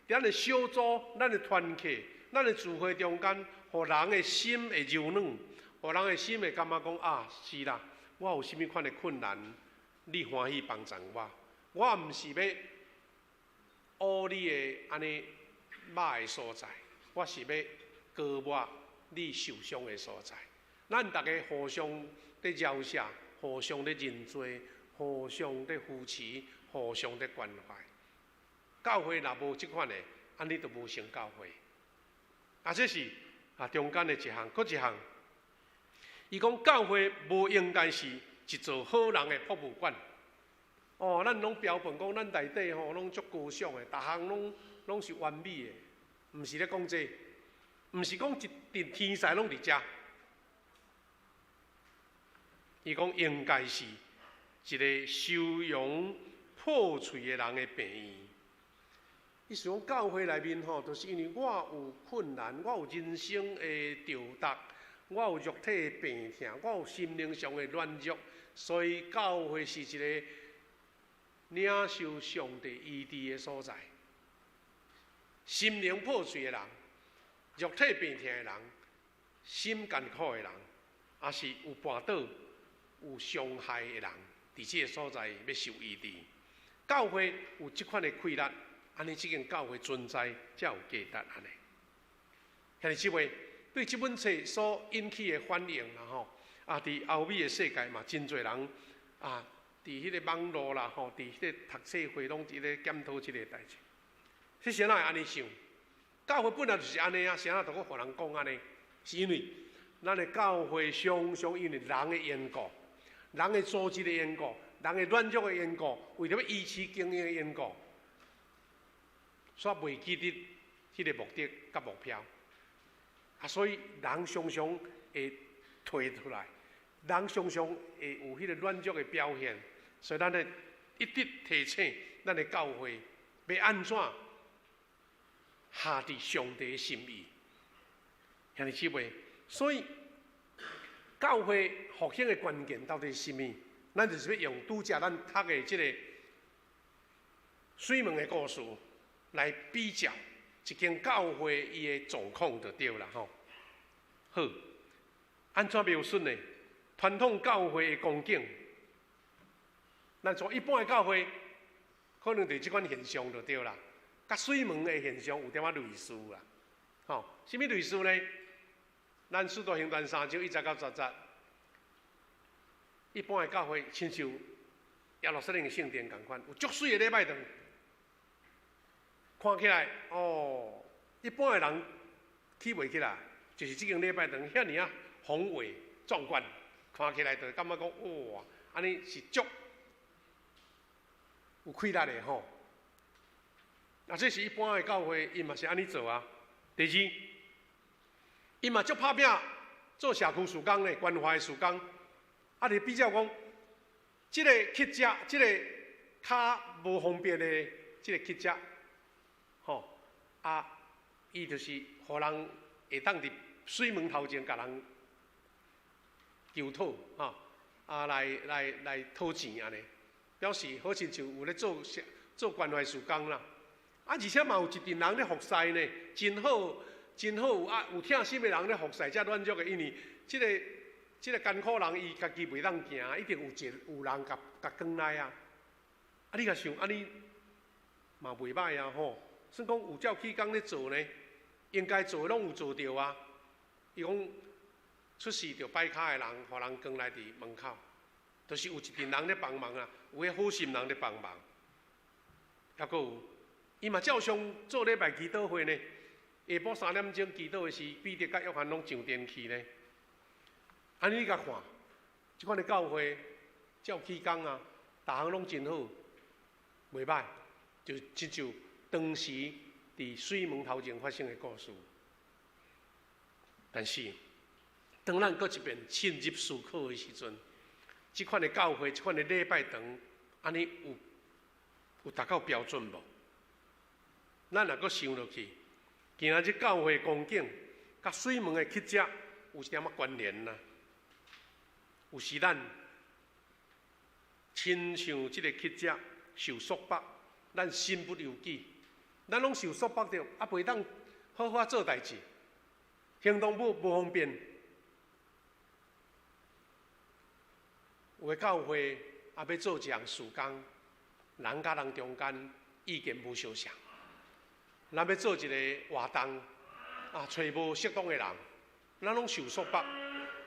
咱的小組、咱的團契、咱的聚會中間，予人的心會柔軟，予人的心會感覺講啊，是啦，我有啥物款的困難，你歡喜幫助我。我毋是欲挖你的按呢肉的所在，我是欲膏抹你受傷的所在。咱逐家互相佇饒赦，互相佇認罪，互相佇扶持，互相佇關懷。教會若無這款的，按呢就無成教會。啊，這是啊中間的一項，閣一項。伊講教會無應該是一座好人的博物館。哦，咱攏標榜講，咱內底吼攏足高尚的，逐項攏是完美的，毋是咧講這個，毋是講一陣天使攏佇遮。伊講應該是一个收容破碎的人的病院。意思講教會內面吼，就是因為我有困難，我有人生的重擔，我有肉體的病痛，我有心靈上的軟弱，所以教會是一个領受上帝醫治的所在。心靈破碎的人，肉體病痛的人，心艱苦的人，抑是有跋倒、有傷害的人，佇這个所在欲受醫治。教會有這款的氣力，按呢這間教會存在才有價值按呢。兄弟姊妹，對這本冊所引起的反應啦吼，啊，佇歐美的世界嘛，真濟人啊，佇彼个網路啦吼，佇彼个讀冊會攏佇咧檢討這个代誌。是啥人會按呢想？教會本來就是按呢啊，啥人都閣予人講按呢？是因為咱的教會常常因為人的緣故、人的組織的緣故、人的軟弱的緣故，為著欲維持經營的緣故，煞袂記得彼个目的佮目標。啊，所以人常常會退出來，人常常會有彼个軟弱的表現。所以咱咧一直提醒咱的教會欲按怎合佇上帝的心意，兄弟姊妹，所以教會復興的關鍵到底是啥物？咱就是欲用拄才咱讀的這个水門的故事來比較一間教會伊的狀況就對啦吼。好，按怎描述呢？傳統教會的光景，咱說一般的教會可能就是這款現象就對啦。佮水門的現象有點仔類似啦，吼，啥物類似呢？咱使徒行傳3章1節到10節，一般的教會親像耶路撒冷的聖殿仝款，有足媠的禮拜堂，看起來哦，一般的人去袂起來，就是這間禮拜堂遐爾仔宏偉壯觀，看起來就感覺講哇，按呢是足有氣力的吼。啊，這是一般的教會，伊嘛是按呢做啊。第二，伊嘛足拍拼做社區事工咧，關懷事工。啊，佇比較講，這个乞食，這个較無方便的這个乞食，吼，啊，伊就是予人會當佇水門頭前共人求討，吼，啊，來來來討錢按呢，表示好親像有咧做做關懷事工啦。啊，而且嘛有一陣人咧服侍呢，真好，真好有愛有疼心的人咧服侍遮軟弱的，因為這个這个艱苦人伊家己袂當行，一定有一有人共共扛來啊。啊，你共想，按呢嘛袂䆀啊吼。算講有照起工咧做呢，應該做的攏有做著啊。伊講出事著擺跤的人，予人扛來佇門口，就是有一陣人咧幫忙啊，有彼好心人咧幫忙，抑閣有。伊嘛照常做禮拜祈禱會呢。下晡3點鐘祈禱的時，彼得佮約翰攏上殿去呢。按呢你共看，這款的教會照起工啊，逐項攏真好，袂䆀，就親像當時佇水門頭前發生的故事。但是，當咱閣一遍深入思考的時陣，這款的教會，這款的禮拜堂，按呢有有達到標準無？咱若閣想落去，今仔日教會光景，佮水門的乞食有一點仔關聯啦。有時咱親像這个乞食受束縛，咱身不由己，咱攏受束縛著，啊，袂當好好做代誌，行動無方便。有的教會啊，欲做一項事工，人佮人中間意見無相像。咱欲做一个活動，啊，揣無適當的人，咱攏受束縛，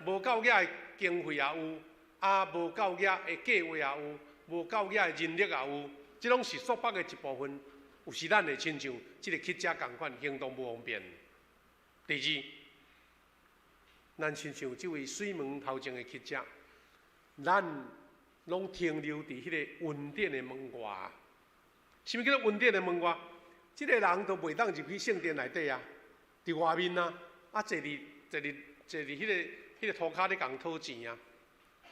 無夠額的經費也有，啊，無夠額的計劃也有，無夠額的人力也有，這攏是束縛的一部分。有時咱會親像這个乞食仝款，行動無方便。第二，咱親像這位水門頭前的乞食，咱攏停留佇彼个恩典的門外。啥物叫做恩典的門外？這个人都袂當入去聖殿內底啊，佇外面啊，啊坐佇坐佇坐佇彼個塗跤咧共討錢啊，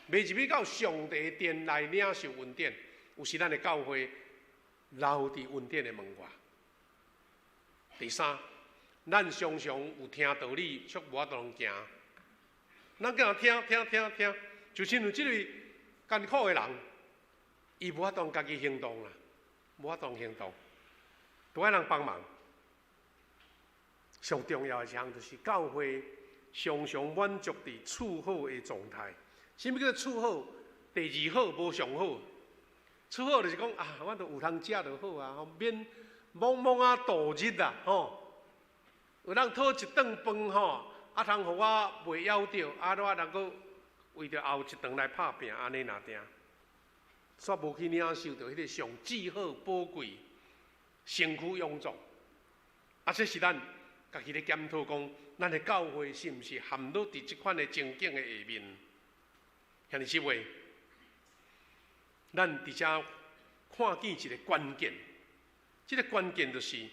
袂入去到上帝殿來領受恩典。有時咱的教會留佇恩典的門外。第三，咱常常有聽道理，卻無法度行。咱敢若聽聽聽聽，就親像這位艱苦的人，伊無法度家己行動啦，無法度行動，都愛人幫忙。上重要的一項就是教會常常滿足佇次好的狀態。啥物叫做次好？第二好無上好。次好就是講啊，我都有通食就好啊，免懵懵仔度日啦，吼。有人討一頓飯吼，啊通予我袂枵著，啊我能閣為著後一頓來拍拚，按呢爾定。煞無去領受著彼个上至好寶貴身軀臃腫。啊，這是咱家己咧檢討講，咱的教會是毋是陷落佇這款的情景的下面？兄弟姊妹，咱佇遮看見一個關鍵，這個關鍵就是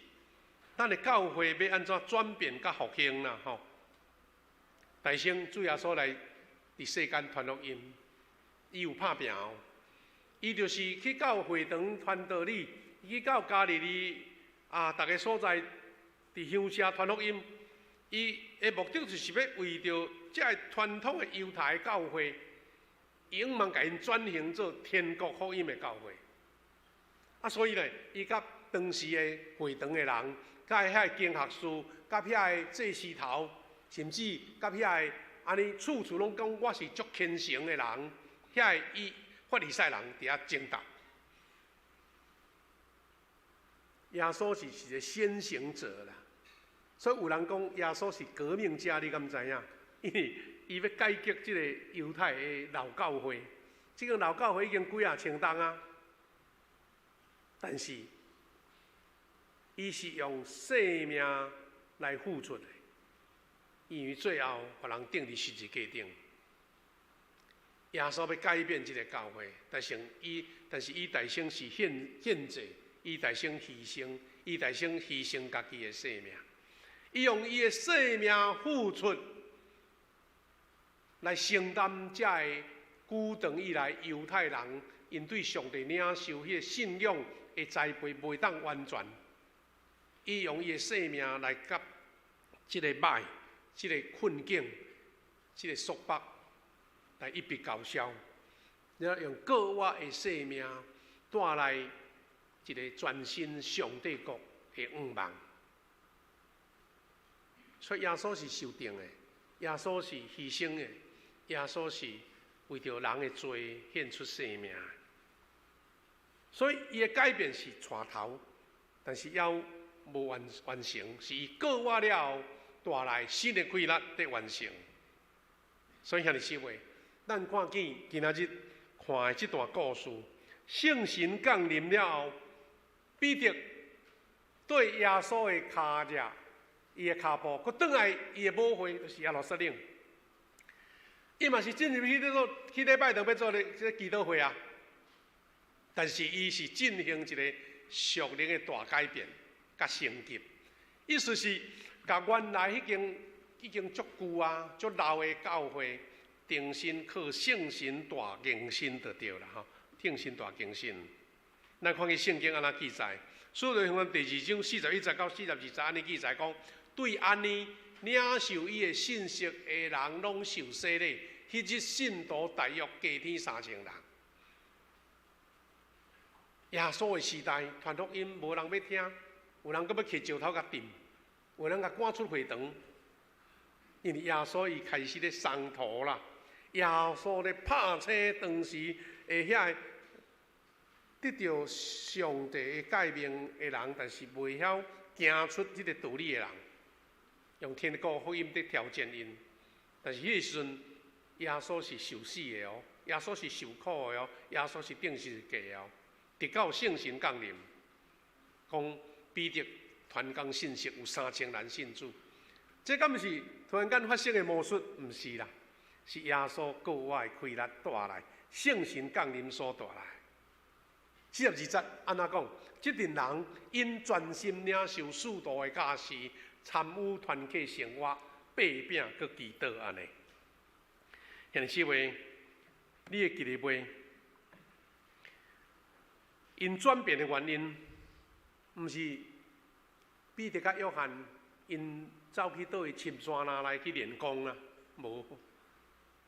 咱的教會欲按怎轉變佮復興啦，吼！大先主耶穌來佇世間傳福音，伊有拍拚哦，伊就是去到會堂傳道理，去到加利利啊，逐个所在佇鄉下傳福音。伊的目的就是欲為著這个傳統的猶太教會，永遠共𪜶轉型做天國福音的教會。啊，所以呢，伊佮當時的會堂的人，佮遐個經學士，佮遐個祭司頭，甚至佮遐個按呢處處攏講我是足虔誠的人，遐個伊法利賽人佇遐爭鬥。耶穌是一個先行者啦，所以有人講耶穌是革命家，你敢知影？因為伊欲改革這个猶太的老教會，這个老教會已經幾仔千冬啊，但是伊是用生命來付出的，因為最後予人釘佇十字架頂。耶穌欲改變這个教會，但是伊代先是獻祭，伊代先犧牲，伊代先犧牲家己的生命，伊用伊的生命付出來承擔這个古長以來猶太人𪜶對上帝領受彼个信仰的栽培袂當完全。伊用伊的生命來佮這个歹、這个困境、這个束縛來一筆勾銷，了用過活的生命帶來一个全新上帝國的願望。所以耶穌是受釘的，耶穌是犧牲的，耶穌是為著人的罪獻出生命。所以伊的改變是帶頭，但是猶無完成，是伊過活了後帶來新的氣力得完成。所以兄弟姊妹，咱看見今仔日看的這段故事，聖神降臨了後，彼得對耶穌的跤跡，伊的跤步，閣轉來伊的母會，就是耶路撒冷。伊嘛是進入去咧做去禮拜堂欲做咧這个祈禱會啊，但是伊是進行一個屬靈的大改變。佮升級，意思是，共原來彼間已經足舊啊、足老的教會，重新靠聖神大更新就對啦吼，聖神大更新。咱看見聖經按怎記載？使徒行傳第二章41節到42節按呢記載講，對按呢領受伊的信息的人，攏受洗禮。彼日信徒大約加添3000人。耶穌的時代，傳福音無人欲聽。有人閣欲提石頭共擲，有人共趕出會堂，因為耶穌伊開始咧鬆土啦，耶穌咧拍醒當時的遐个得著上帝的誡命的人，但是袂曉行出這个道理的人，用天國福音佇挑戰𪜶。但是彼个時陣，耶穌是受死的哦，耶穌是受苦的哦，耶穌是釘十字架的哦，直到聖神降臨，講彼得傳講信息有3000人信主，這敢毋是突然間發生的魔術？毋是啦，是耶穌過活的氣力帶來。聖神降臨所帶來。42節按怎講？這陣人𪜶專心領受使徒的教示，參與團契生活，擘餅閣祈禱按呢。兄弟姊妹，你會記得袂？𪜶轉變的原因，毋是彼得佮約翰𪜶走去佗位深山內去練功啊？無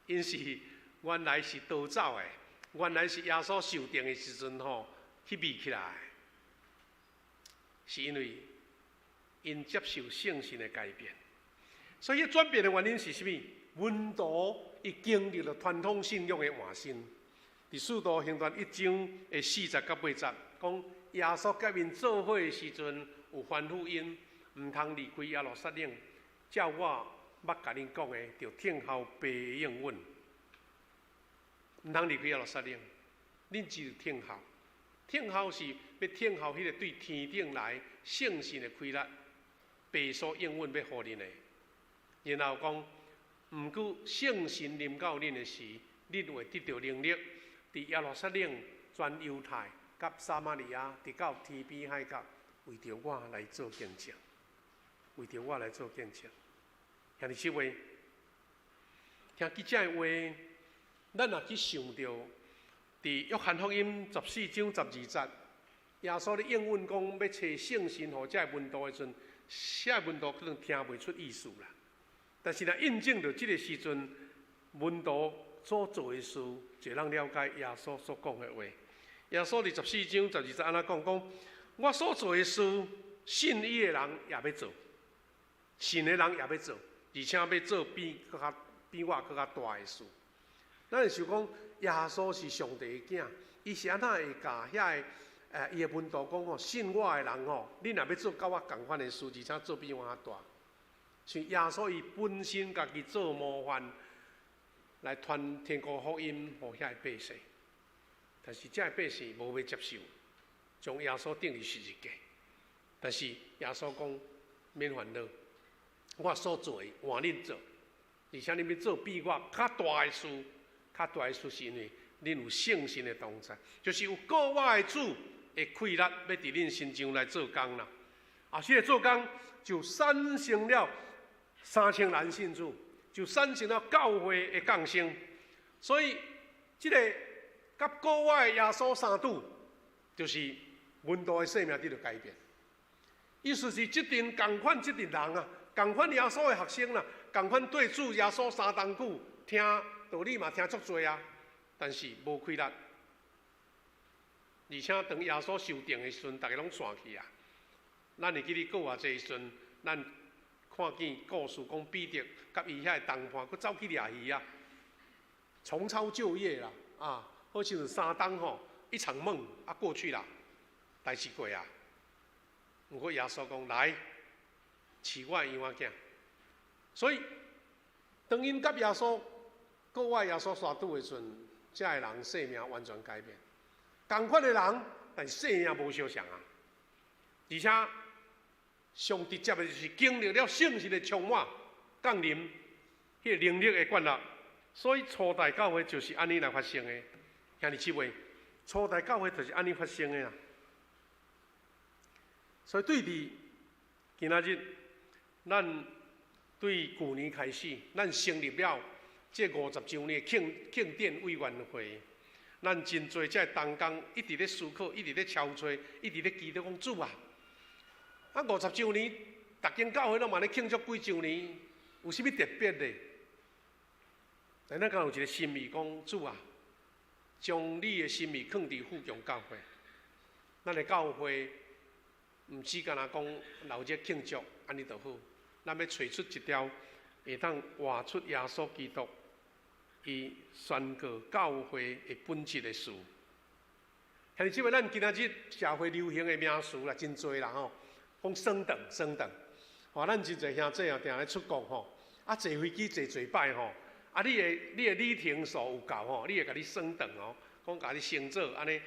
，𪜶是原來是逃走的，原來是耶穌受釘的時陣吼去避起來，是因為𪜶接受聖神的改變。所以轉變的原因是啥物？門徒伊經歷了傳統信仰的換新。佇使徒行傳一章的4節到8節，講耶穌佮𪜶做伙的時陣，有吩咐𪜶毋通離開耶路撒冷，照我捌共恁講的，著聽候父的應允。毋通離開耶路撒冷，恁只有聽候。聽候是欲聽候彼個對天頂來聖神的氣力，父所應允欲予恁的。然後講，毋過聖神臨到恁的時，恁會得著能力，佇耶路撒冷、全猶太、佮撒瑪利亞，直到天邊海角，為著我來做見證，為著我來做見證。兄弟姊妹，聽記者的話，咱若去想著，佇約翰福音14章12節，耶穌咧應允講欲差聖神予這个門徒的時陣，這个門徒可能聽袂出意思啦。但是若印證著這个時陣，門徒所做的事，就通了解耶穌所講的話。耶穌佇十四章十二節按怎講？講我所做的事，信伊的人也欲做，信的人也欲做，而且欲做比我閣較大的事。咱會想講，耶穌是上帝的囝，伊是按怎會共遐个伊的門徒講吼，信我的人吼，恁若欲做佮我仝款的事，而且做比我較大。像耶穌伊本身家己做模範，來傳天國福音予遐个百姓，但是這个百姓無欲接受，將耶穌釘佇十字架。但是耶穌講免煩惱，我所做的換恁做，而且恁欲做比我較大的事，較大的事是因為恁有聖神的同在，就是有過活的主的氣力，欲佇恁身上來做工啦。啊，這个做工就產生了3000人信主，就產生了教會的降生。所以，這个佮國外的耶穌相拄，就是門徒的生命得著改變。意思是，這陣仝款這陣人啊，仝款耶穌的學生啦，仝款綴主耶穌相當久，聽道理嘛聽足濟啊，但是無氣力。而且當耶穌受釘的時陣，逐家攏散去啊。咱會記得閣偌濟時陣，咱看見故事講彼得佮伊遐个同伴，閣走去掠魚啊，重操舊業啦，啊，好像3冬吼，一場夢啊過去啦，代誌過啊。毋過耶穌講來，飼我的羊仔囝。所以當𪜶佮耶穌閣我耶穌相拄的時陣，這个人生命完全改變。仝款的人，但是生命無相仝啊。而且上直接的就是經歷了聖神的充滿降臨，彼个能力的灌納。所以初代教會就是按呢來發生的。兄弟姊妹，初代教會就是按呢發生的啦。所以對佇今仔日，咱對舊年開始，咱成立了這50週年慶慶典委員會。咱真濟這个同工一直咧思考，一直咧敲催，一直咧祈禱講主啊！啊，50週年，逐間教會攏嘛咧慶祝幾週年，有啥物特別的？但咱敢有一個心意講主啊，將你的心意囥佇富強教會。咱的教會毋止干焦講鬧熱慶祝，按呢就好。咱欲揣出一條會當活出耶穌基督，伊宣告教會的本質的事。兄弟姊妹，咱今仔日社會流行的名詞啦，真濟啦吼，講升等升等，吼，咱真濟兄弟啊，定咧出國吼，啊，坐飛機坐濟擺吼，啊，你的里程數有夠吼，你會共你升等哦，講共你升做按呢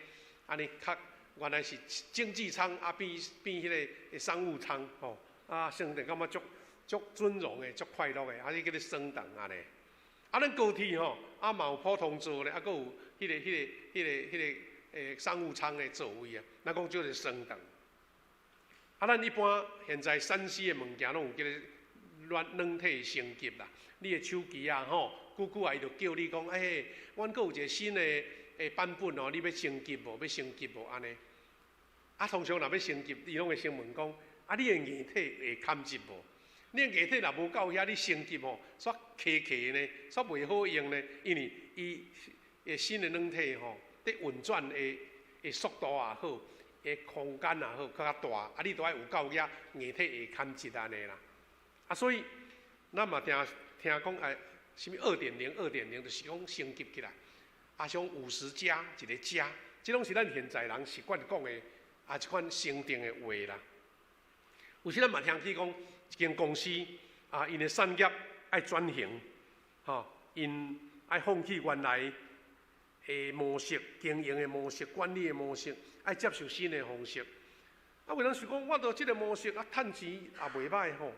按呢較原來是經濟艙啊，變變彼个商務艙吼，啊，升等感覺足足尊榮的，足快樂的，啊，這叫做升等按呢。啊，咱高鐵吼，啊嘛有普通座咧，啊，閣有彼個商務艙的座位啊。咱講叫做昇等。啊，咱一般現在3C 的物件攏有叫做軟體升級啦。你的手機啊吼，久久啊，伊就叫你講，欸，阮閣有一個新的版本哦，你欲升級無？欲升級無？按呢。啊，通常若欲升級，伊攏會先問講，啊，你的硬體會堪接無？你的硬體若無夠遐，你升級吼，煞卡卡呢，煞袂好用呢，因為伊的新的軟體吼，佇運轉的速度也好，的空間也好，閣較大，啊，你都愛有夠遐硬體會堪接按呢啦。啊，所以咱嘛聽聽講哎，啥物2.0、二點零，就是講升級起來。啊，像50+一个加，這攏是咱現在人習慣講的啊，這款升等的話啦。有時咱嘛聽起講，一間公司啊，𪜶的產業愛轉型，吼，𪜶愛放棄原來的模式、經營的模式、管理的模式，愛接受新的方式。啊，有人想講，我著這个模式啊，趁錢也袂䆀吼，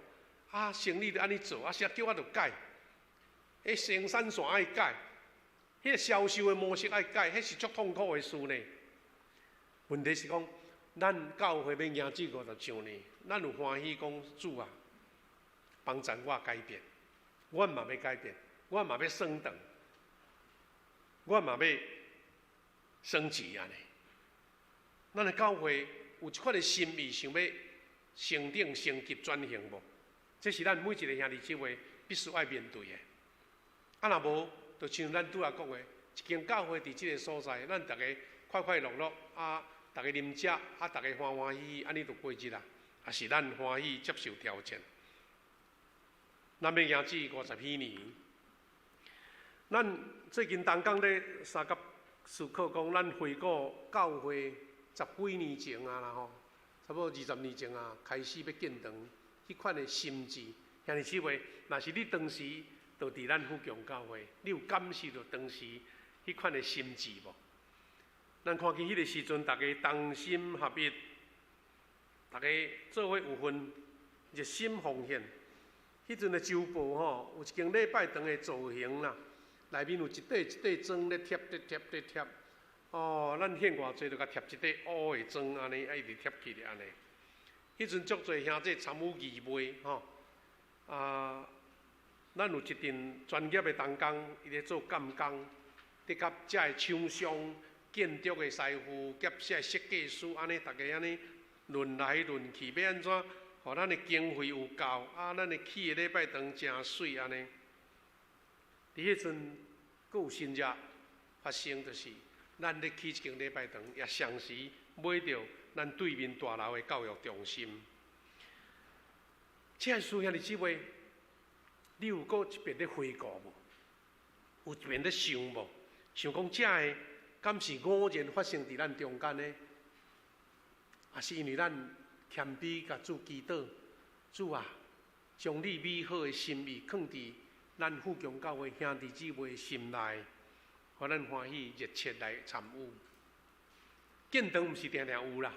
啊，生意著按呢做，啊，啥叫我著改？彼生產線愛改，彼个銷售的模式愛改，彼是足痛苦的事呢。問題是講，咱教會欲行這50周年，咱有歡喜講主啊，幫助我改變，我嘛欲改變，我嘛欲升等，我嘛欲升級按呢。咱的教會有這款的心意，想欲升等、升級、轉型無？這是咱每一个兄弟姊妹必須愛面對的。啊，若無，就像咱拄仔講的，一間教會佇這个所在，咱逐家快快樂樂啊，逐家啉食啊，逐家歡歡喜喜，按呢就過日啦。抑是咱歡喜接受挑戰。咱欲行至50彼年，咱最近同工咧相佮思考講，咱回顧教會十幾年前啊啦吼，差不多20年前啊，開始欲建堂，彼款的心志，兄弟姊妹，若是你當時就佇咱富強教會，你有感受著當時彼款的心志無？咱看見彼个時陣，逐家同心合一，逐家做伙有份熱心奉獻。彼陣的周報吼，有一間禮拜堂的造型啦，內面有一塊一塊磚咧貼咧貼咧貼。哦，咱獻偌濟就共貼一塊烏的磚按呢，啊一直貼起來按呢。彼陣足濟兄弟參與義賣吼，啊，咱有一陣專業的同工，伊咧做監工，佇佮遮的廠商、建築的師傅、佮遮的設計師，按呢，逐家按呢輪來輪去，欲按怎，予咱的經費有夠，啊，咱的起的禮拜堂誠媠按呢。佇彼陣，閣有神跡發生，就是咱咧起一間禮拜堂，也同時買著咱對面大樓的教育中心。這个事兄弟姊妹，你有閣一遍咧回顧無？有一遍咧想無？想講這个敢是偶然發生佇咱中間的？抑是因為咱謙卑共主祈禱，主啊，將你美好的心意囥佇咱富強教會兄弟姊妹的心內，予咱歡喜熱切來參與。建堂毋是定定有啦，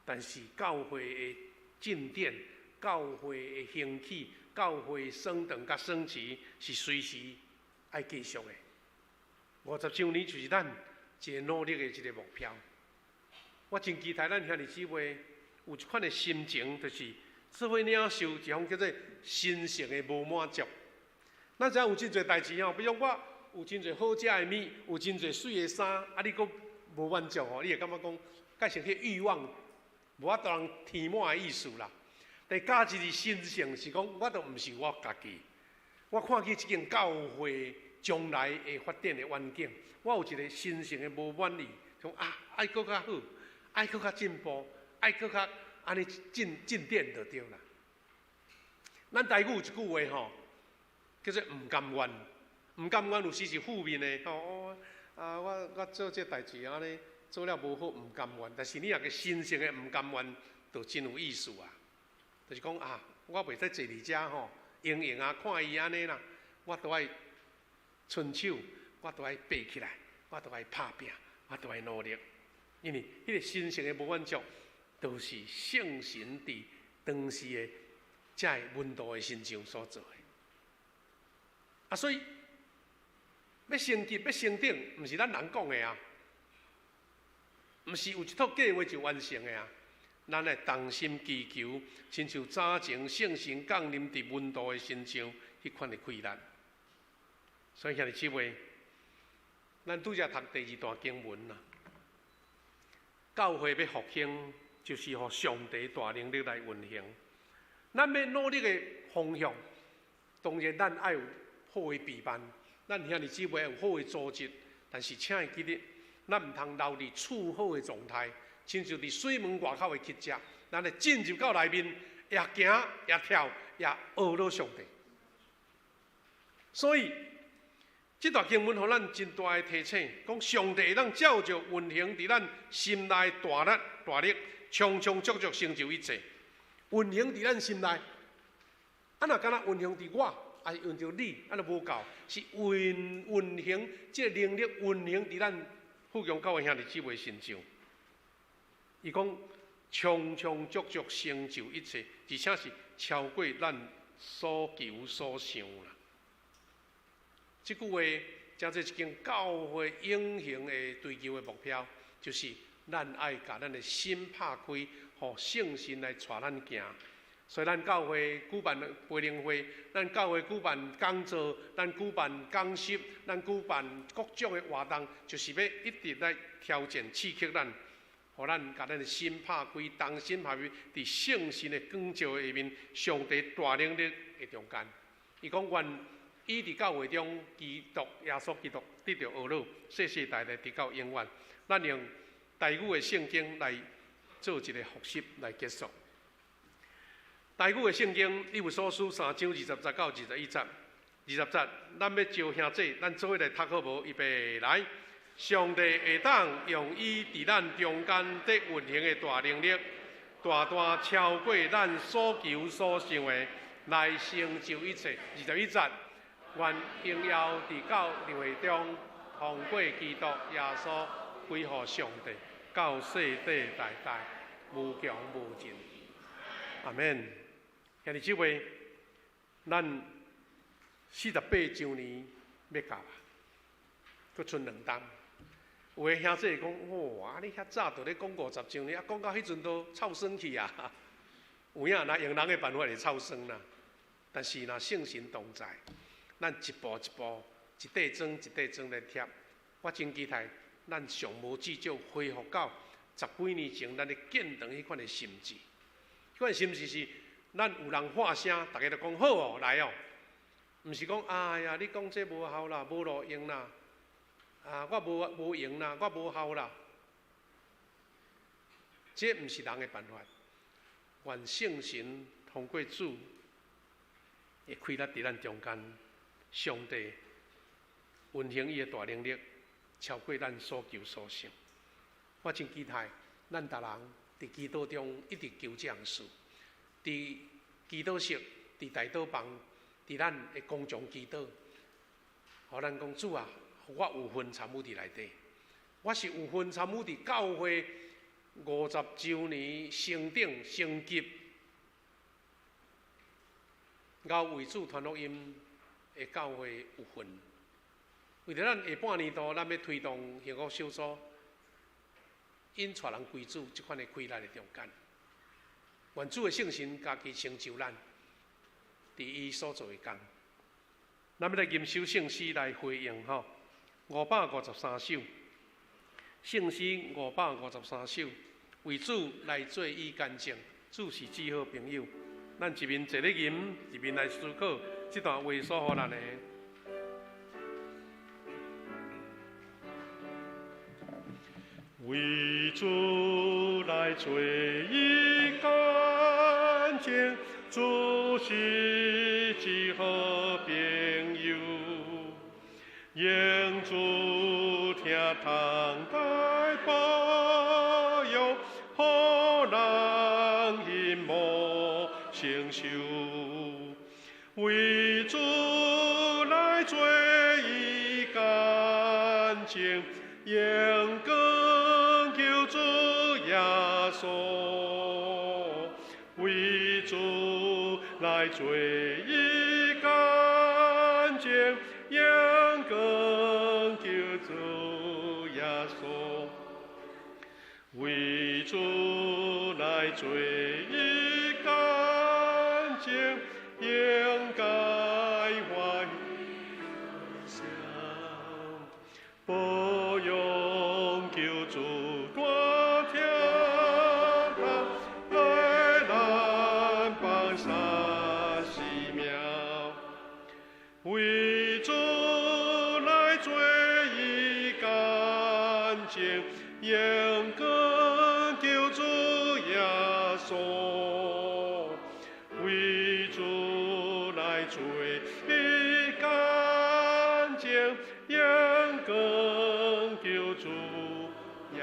但是教會的進展、教會的興起、教會升等佮升級是隨時愛繼續的。50周年就是咱一个努力的一个目標。我真期待咱兄弟姊妹有這款的心情，就是做伙領受一項叫做神聖的無滿足。咱知影有真濟代誌吼，比如講我有真濟好食的物，有真濟媠的衫，啊，你閣無滿足吼，你會感覺講，改成彼個欲望無法度通填滿的意思啦。但加一字神聖是講，我都毋是我家己，我看見這間教會將來會發展的願景，我有一個神聖的無滿意，講啊，愛閣較好，愛閣較進步，愛閣較按呢進進展就對啦。咱台語有一句話吼，叫做毋甘願，毋甘願有時是負面的吼。啊，我做這代誌按呢做了無好，毋甘願。但是你若個神聖的毋甘願，就真有意思啊。就是講啊，我袂使坐佇遮吼，閒閒啊看伊按呢啦，我都愛伸手，我都愛爬起來，我都愛拍拚，我都愛努力。因為彼個神聖的無滿足，就是聖神佇當時的遮个門徒的身上所做的。啊，所以欲升级，欲升等，毋是咱人讲的啊，毋是有一套计划就完成的啊。咱愛同心祈求，親像早前聖神降臨佇門徒的身上，彼款的氣力。所以兄弟姊妹，咱拄才讀第二段經文啦。教會欲復興，就是予上帝大能力來運行。咱欲努力的方向，當然咱愛有好的備辦，咱兄弟姊妹有好的組織，但是請會記得，咱毋通留佇厝好的狀態，親像佇水門外口的乞食，咱會進入到內面，也行也跳也學了上帝。所以，這段經文予咱真大的提醒，講上帝會當照著運行佇咱心內大力大力，充充足足成就一切。運行佇咱心內，啊若敢若運行佇我，抑是運著你，按呢無夠，是運運行這個能力運行佇咱富強教會兄弟姊妹身上。伊講充充足足成就一切，而且是超過咱所求所想啦。這句話，誠做一間教會永恆的追求的目標，就是咱愛共咱的心拍開，予聖神來帶咱行。所以咱教會舉辦培靈會，咱教會舉辦講座，咱舉辦講習，咱舉辦各種的活動，就是欲一直來挑戰刺激咱，予咱共咱的心拍開，同心合意，佇聖神的光照下面，上帝大能力的中間。伊講願伊佇教會中，基督耶穌基督得著呵咾，世世代代直到永遠。咱用台語的聖經來做一個複習來結束。台語的聖經，以弗所書三章20節到21節，20節，咱欲招兄姊，咱做伙來讀好無？預備來，上帝會當用伊佇咱中間得運行的大能力，大大超過咱所求所想的，來成就一切。21節，願榮耀佇教會中，通過基督耶穌歸予上帝，到世世代代無窮無盡。阿門。兄弟姊妹，咱48週年欲到啊，閣賰兩冬。有的兄弟講：哇，你遐早就咧講50週年，啊，講到彼陣都臭酸去啊！有影，若用人的辦法會臭酸啦。但是若聖神同在，咱一步一步，一塊磚一塊磚來疊。我真期待，咱上無至少恢復到十幾年前咱咧建堂彼款的心志。彼款心志是，咱有人喊聲，逐家就講好哦，來哦。毋是講哎呀，你講這無效啦，無路用啦，啊，我無無閒啦，我無效啦。這毋是人的辦法。願聖神通過主的氣力佇咱中間，上帝運行伊的大能力，超過咱所求所想。我真期待咱逐人佇祈禱中一直求這項事，佇祈禱室、佇代禱房、佇咱的工場祈禱，予咱講主啊，予我有份參與佇內底。我是有份參與佇教會50週年升等升級，𠢕為主傳福音的教會有份。為著咱下半年度，咱欲推動幸福小組，引帶人歸主這款的氣力的中間，願主的聖神家己成就咱，佇伊所做的工。咱欲來吟首聖詩來回應吼，553首，聖詩553首，為主來做伊乾淨，主是至好朋友。咱一面坐咧吟，一面來思考這段話所予咱的。為主來做伊乾淨，主是至好朋友，用主疼痛來保養，予人因無承受。為主來做伊乾淨，用光求主耶穌，為主來做伊乾淨，用光主耶穌，為主來做伊乾淨，應該歡喜。保養救主大天堂，來咱放下寺廟，為主來做伊乾淨，應該救主耶穌，為主來做伊乾淨，應該救主耶。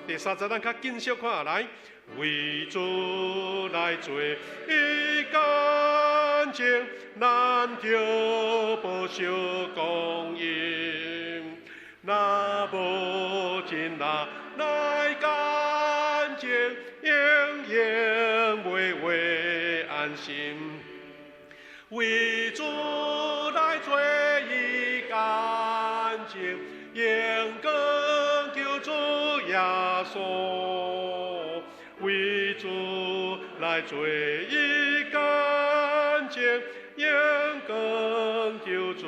第三節咱較緊小看來，為主來做伊乾淨，咱著保守光陰，若無盡力來乾淨，永遠袂會安心。為主來做伊乾淨，應該救主耶穌。為主來做伊乾淨，應該救主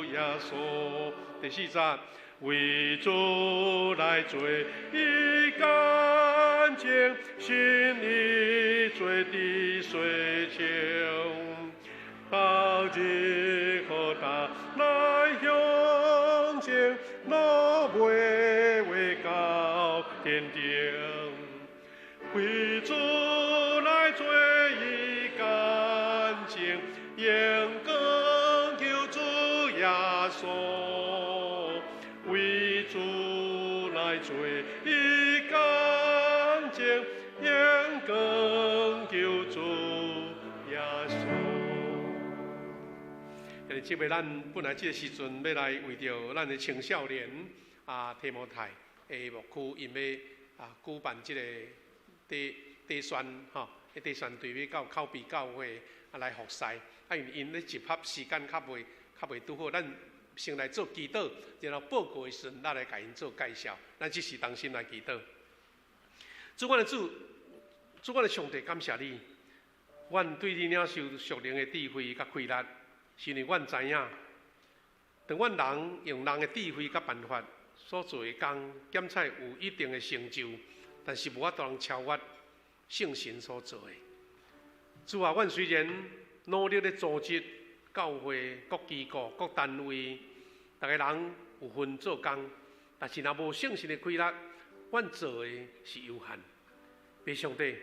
耶穌。第四節，為主來做伊乾淨，心意做滴水清，到日何大來向前，路袂會到天頂。為主來做伊乾淨，應該救主耶穌。為主來做伊乾淨，應該救主耶穌。這擺咱本來這個時陣欲來為著咱的青少年啊提摩太的牧區，𪜶欲啊舉辦這個地宣吼，地宣隊欲到口邊教會啊來服侍，啊因為𪜶咧集合時間較袂拄好，咱先來做祈禱，然後報告的時陣，咱來共𪜶做介紹。咱這時同心來祈禱。主，阮的主，主，阮的上帝，感謝你，阮對你領受屬靈的智慧佮氣力，是因為阮知影，當阮人用人的智慧佮辦法所做的工，檢採有一定的成就，但是無法度通超越聖神所做的。主啊，阮雖然努力咧組織教會各機構、各單位，逐个人有份做工，但是若無聖神的氣力，阮做的是有限。父上帝，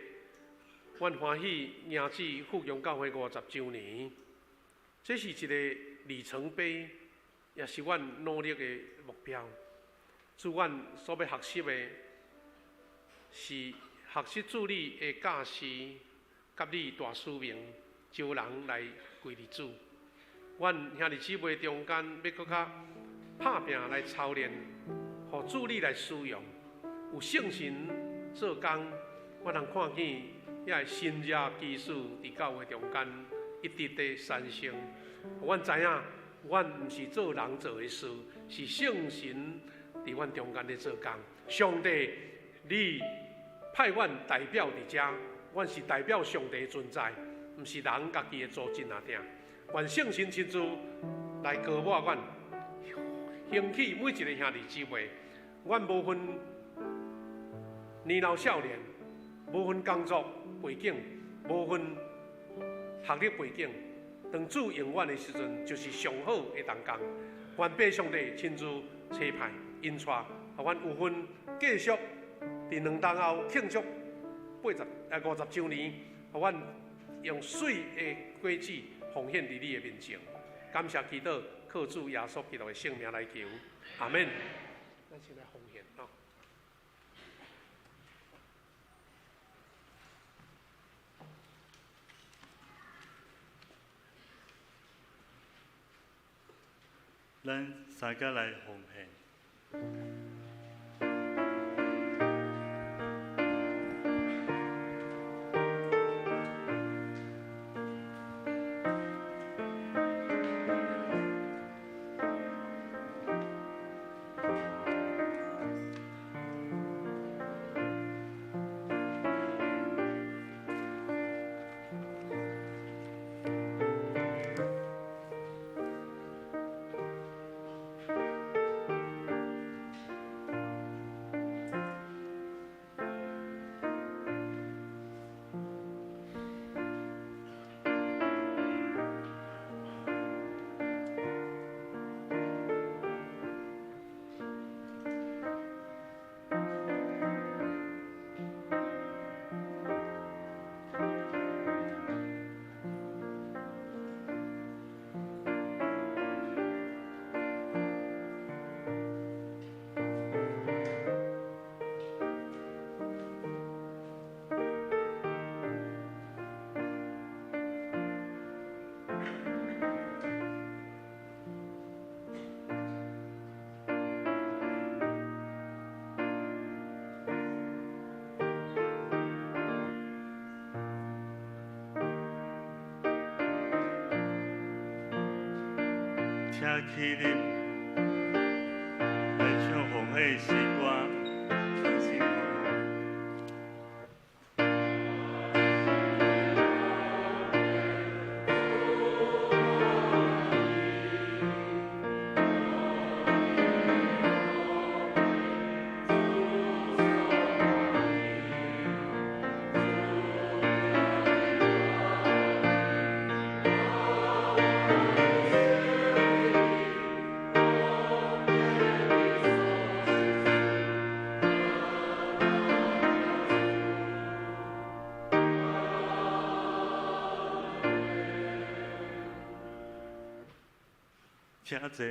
阮歡喜迎至富強教會50週年，這是一個里程碑，也是阮努力的目標。主，阮所欲學習的是學習主你的教示，佮你大使命，招人來歸入主。阮兄弟姊妹中間，欲閣較拍拚來操練，予主你來使用，有聖神做工，我通看見遐个神蹟奇事佇教會中間一直佇產生。阮知影，阮毋是做人做的事，是聖神佇阮中間咧做工。上帝，你派阮代表佇遮，阮是代表上帝的存在，毋是人家己的組織爾。願聖神親自來膏抹阮，興起每一个兄弟姊妹。阮無分年老少年，無分工作背景，無分學歷背景。當主用阮的時陣，就是上好的同工。願父上帝親自差派引帶，予阮有份繼續佇兩冬後慶祝50週年，予阮用水的果子奉獻佇你的面前。感謝祈禱，靠主耶穌基督的聖名來求，阿們。咱先來奉獻吼。咱三個來奉獻。請起立，來唱奉獻詩歌，全心服務。請坐。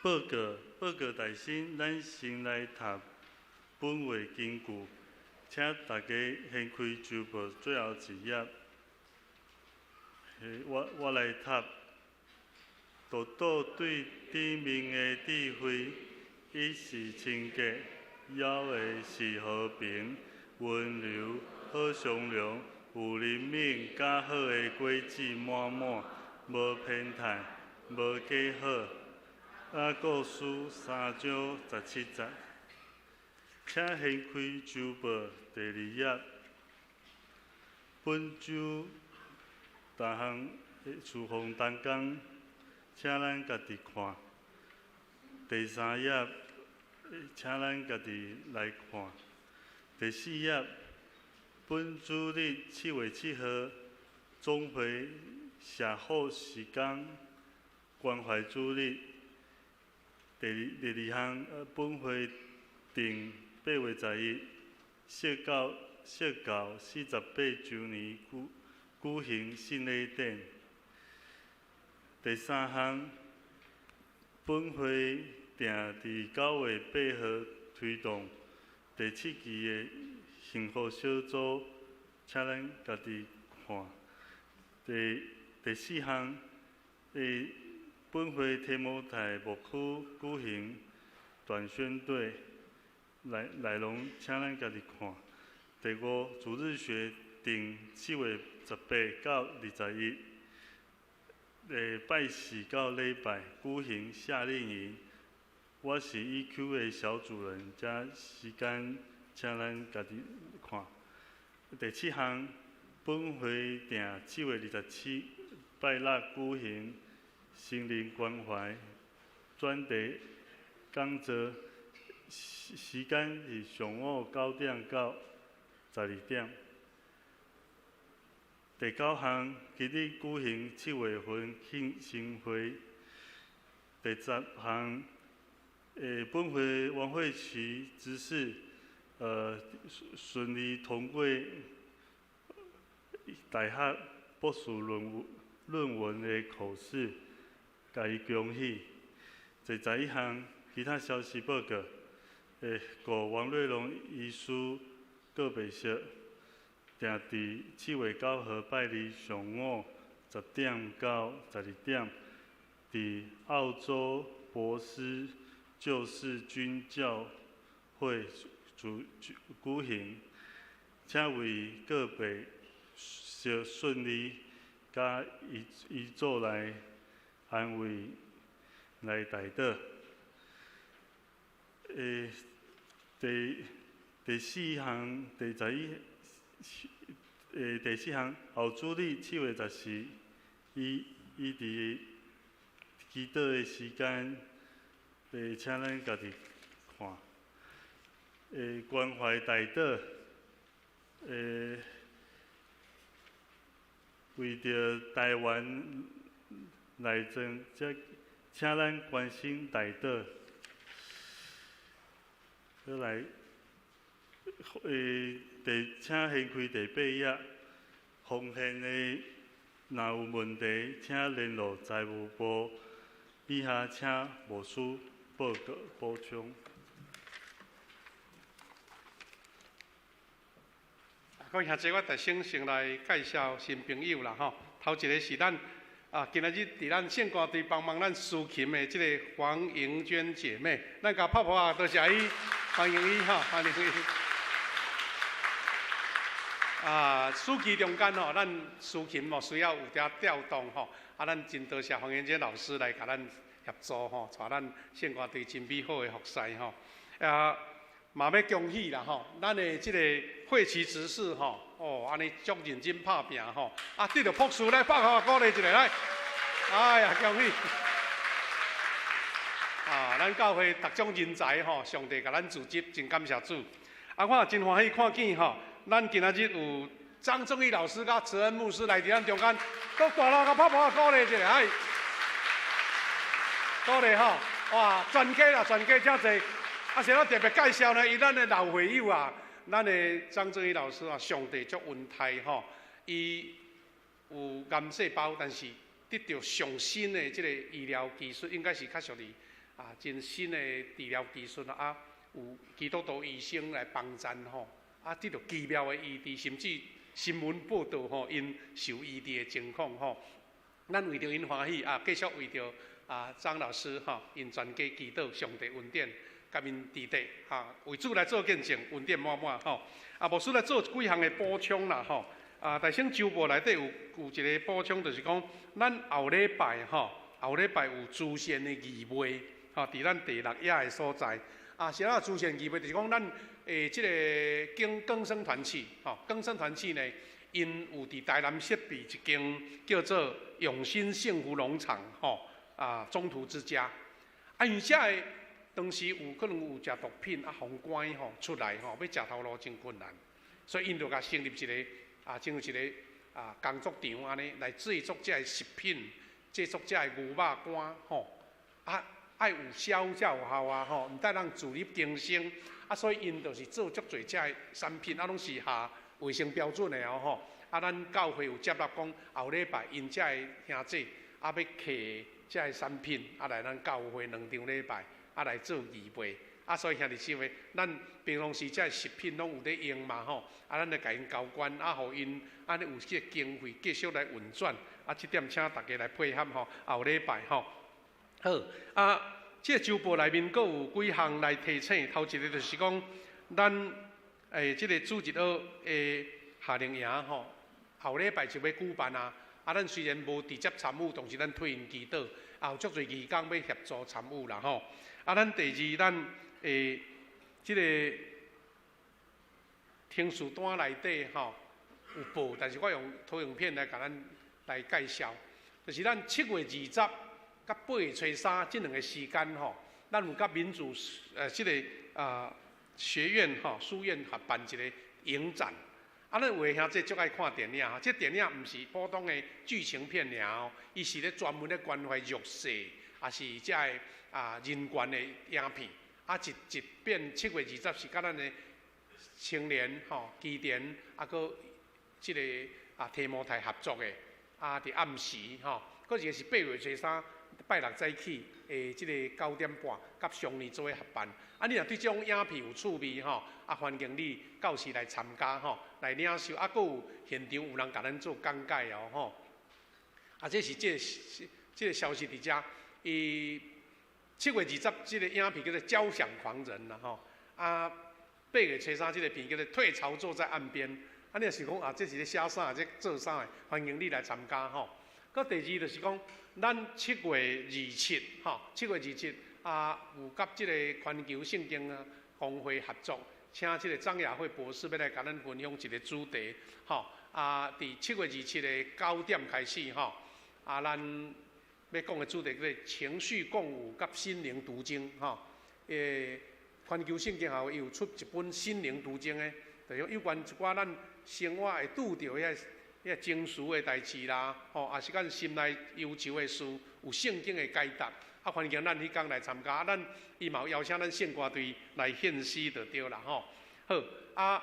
報告，報告大先，咱先來讀本會根據，請大家掀開週報最後一頁。我來讀。道道對頂面的智慧，一是清潔，枵的是和平、溫柔、好商量。有憐憫，佮好的果子滿滿，無偏袒，無假好。雅各書3章17節。請掀開週報第二頁。本週逐項事奉同工，請咱家己看。第三頁，請咱家己來看。第四頁。本主日7月7號，總會社福時間關懷主日。第二項，本會定8月11，釋教48週年舉行聖禮典。第三項，本會定佇9月8號推動第七期的幸福小組，請咱家己看。第四項，本會提摩太牧區舉行短宣隊，內容請咱家己看。第五，主日學定7月18到21，拜四到禮拜舉行夏令營。我是 EQ 的小主人，這時間請咱家己看。第七項，本會定7月27拜六舉行成人關懷專題講座，時間是上午9點到12點。第九項，今日舉行7月份慶生會。第十項，本會王慧琪執事，順利通過大學博士論文的口試，共伊恭喜。第十一項，其他消息報告，顧王瑞龍醫師告別式，定佇7月9號拜二上午10點到12點，佇澳洲博斯救世軍教會舉行，請為告別式順利，佮遺族來安慰來代禱。第四項，第十一，第四項後主日7月14，伊佇祈禱的時間，請咱家己看。關懷代禱，為著台灣內戰，請咱關心代禱。閣來，請掀開第八頁，奉獻的若有問題，請聯絡財務部。以下請牧師報告補充。各位兄弟，我特先先來介紹新朋友啦吼。頭一个是咱啊，今仔日佇咱聖歌隊幫忙咱司琴的這个黃瑩娟姐妹，咱共拍拍啊，多謝伊，歡迎伊吼，歡迎伊。啊，暑期中間吼，咱司琴哦需要有點調動吼，啊，咱真多謝黃元堅老師來共咱協助吼，帶咱聖歌隊真美好的服侍吼。啊，嘛欲恭喜啦吼，咱的這個會期執事吼，哦，按呢足認真拍拚吼，啊，得著博士來拍鼓勵一下來，哎呀，恭喜！啊，咱教會逐種人才吼，上帝共咱組織，真感謝主。啊，我也真歡喜看見吼，咱今仔日有張正義老師佮慈恩牧師來佇咱中間，閣大力共拍鼓鼓勵一下，哎，鼓勵吼，哇，全家啦，全家遮濟，啊，是咱特別介紹呢，伊咱的老會友啊，咱的張正義老師啊，上帝足恩待吼，伊有癌細胞，但是得著上新的這個醫療技術，應該是較屬於啊，真新的治療技術啊，有基督徒醫生來幫贊吼。啊，得著奇妙的醫治，甚至新聞報導吼，𪜶受醫治的情況吼，咱為著𪜶歡喜啊，繼續為著啊張老師吼，𪜶全家祈禱上帝恩典，共𪜶弟弟哈，為主來做見證，恩典滿滿吼。啊，牧師來做幾項的補充啦吼。啊，大聖週報內底有一個補充，就是講咱後禮拜吼，後禮拜有慈善的義賣，吼，佇咱第六頁的所在。啊，啥物慈善義賣？就是講咱這個更更生團契，吼，更生團契呢，𪜶有佇台南設備一間叫做永新幸福農場，吼，啊，中途之家。啊，因為遮个當時有可能有食毒品啊，予關吼出來吼，欲食頭路真困難，所以𪜶就共成立一個啊，成立一個啊工作場按呢來製作這个食品，製作這个牛肉乾，吼，啊。愛有銷才有效啊吼，毋但通自力更生，啊，所以𪜶就是做足濟這个產品，啊，攏是合衛生標準的哦吼。啊，咱教會有接納講後禮拜𪜶遮个兄弟啊，欲提這个產品啊來咱教會兩場禮拜啊來做義賣，啊，所以兄弟姊妹，咱平常時這个食品攏有咧用嘛吼，啊，咱來共𪜶交關，啊，予𪜶按呢有這個經費繼續來運轉，啊，這點請大家來配合吼，後禮拜吼。好，啊，這個週報內面閣有幾項來提醒，頭一個就是講，咱這個主日學的夏令營吼，後禮拜就欲舉辦啊。啊，咱雖然無直接參與，但是咱替𪜶祈禱，也有足濟義工欲協助參與啦吼。啊，咱第二，咱這個聽書單內底吼有報，但是我用投影片來共咱來介紹，就是咱7月20佮8月初3這兩個時間吼，咱有佮民主這個啊學院吼書院合辦一個影展。啊，咱有的兄弟足愛看電影吼，這電影毋是普通的劇情片爾哦，伊是咧專門咧關懷弱勢，也是這个啊人權的影片。啊，一遍7月20是佮咱的青年吼、基田啊，閣這個啊提摩太合作的，啊，佇暗時吼，閣一個是8月初3。拜六早起的這個9點半，佮上年做伙合辦。啊，你若對這種影片有趣味吼，啊，歡迎你到時來參加吼，來領受。啊，閣有現場有人共咱做講解哦吼。啊，這是這個消息佇遮，伊7月20這個影片叫做《交響狂人》啦吼。啊，8月初3這個片叫做《退潮坐在岸邊》。啊，你若想講啊，這是咧寫啥？這做啥的？歡迎你來參加吼。閣第二就是講，咱七月二七，吼，七月二七啊，有佮這個環球聖經公會合作，請這個張雅慧博士欲來共咱分享一個主題，吼，啊，佇七月二七的9點開始，吼，啊，咱欲講的主題叫做情緒共舞佮心靈讀經，吼，環球聖經協會有出一本心靈讀經的，就是有關一寡咱生活會拄著遐情緒的代誌啦，吼，也是咱心內憂愁的事，有聖經的解答。啊，歡迎咱彼工來參加，啊，咱伊嘛有邀請咱聖歌隊來獻詩就對啦，吼。好，啊，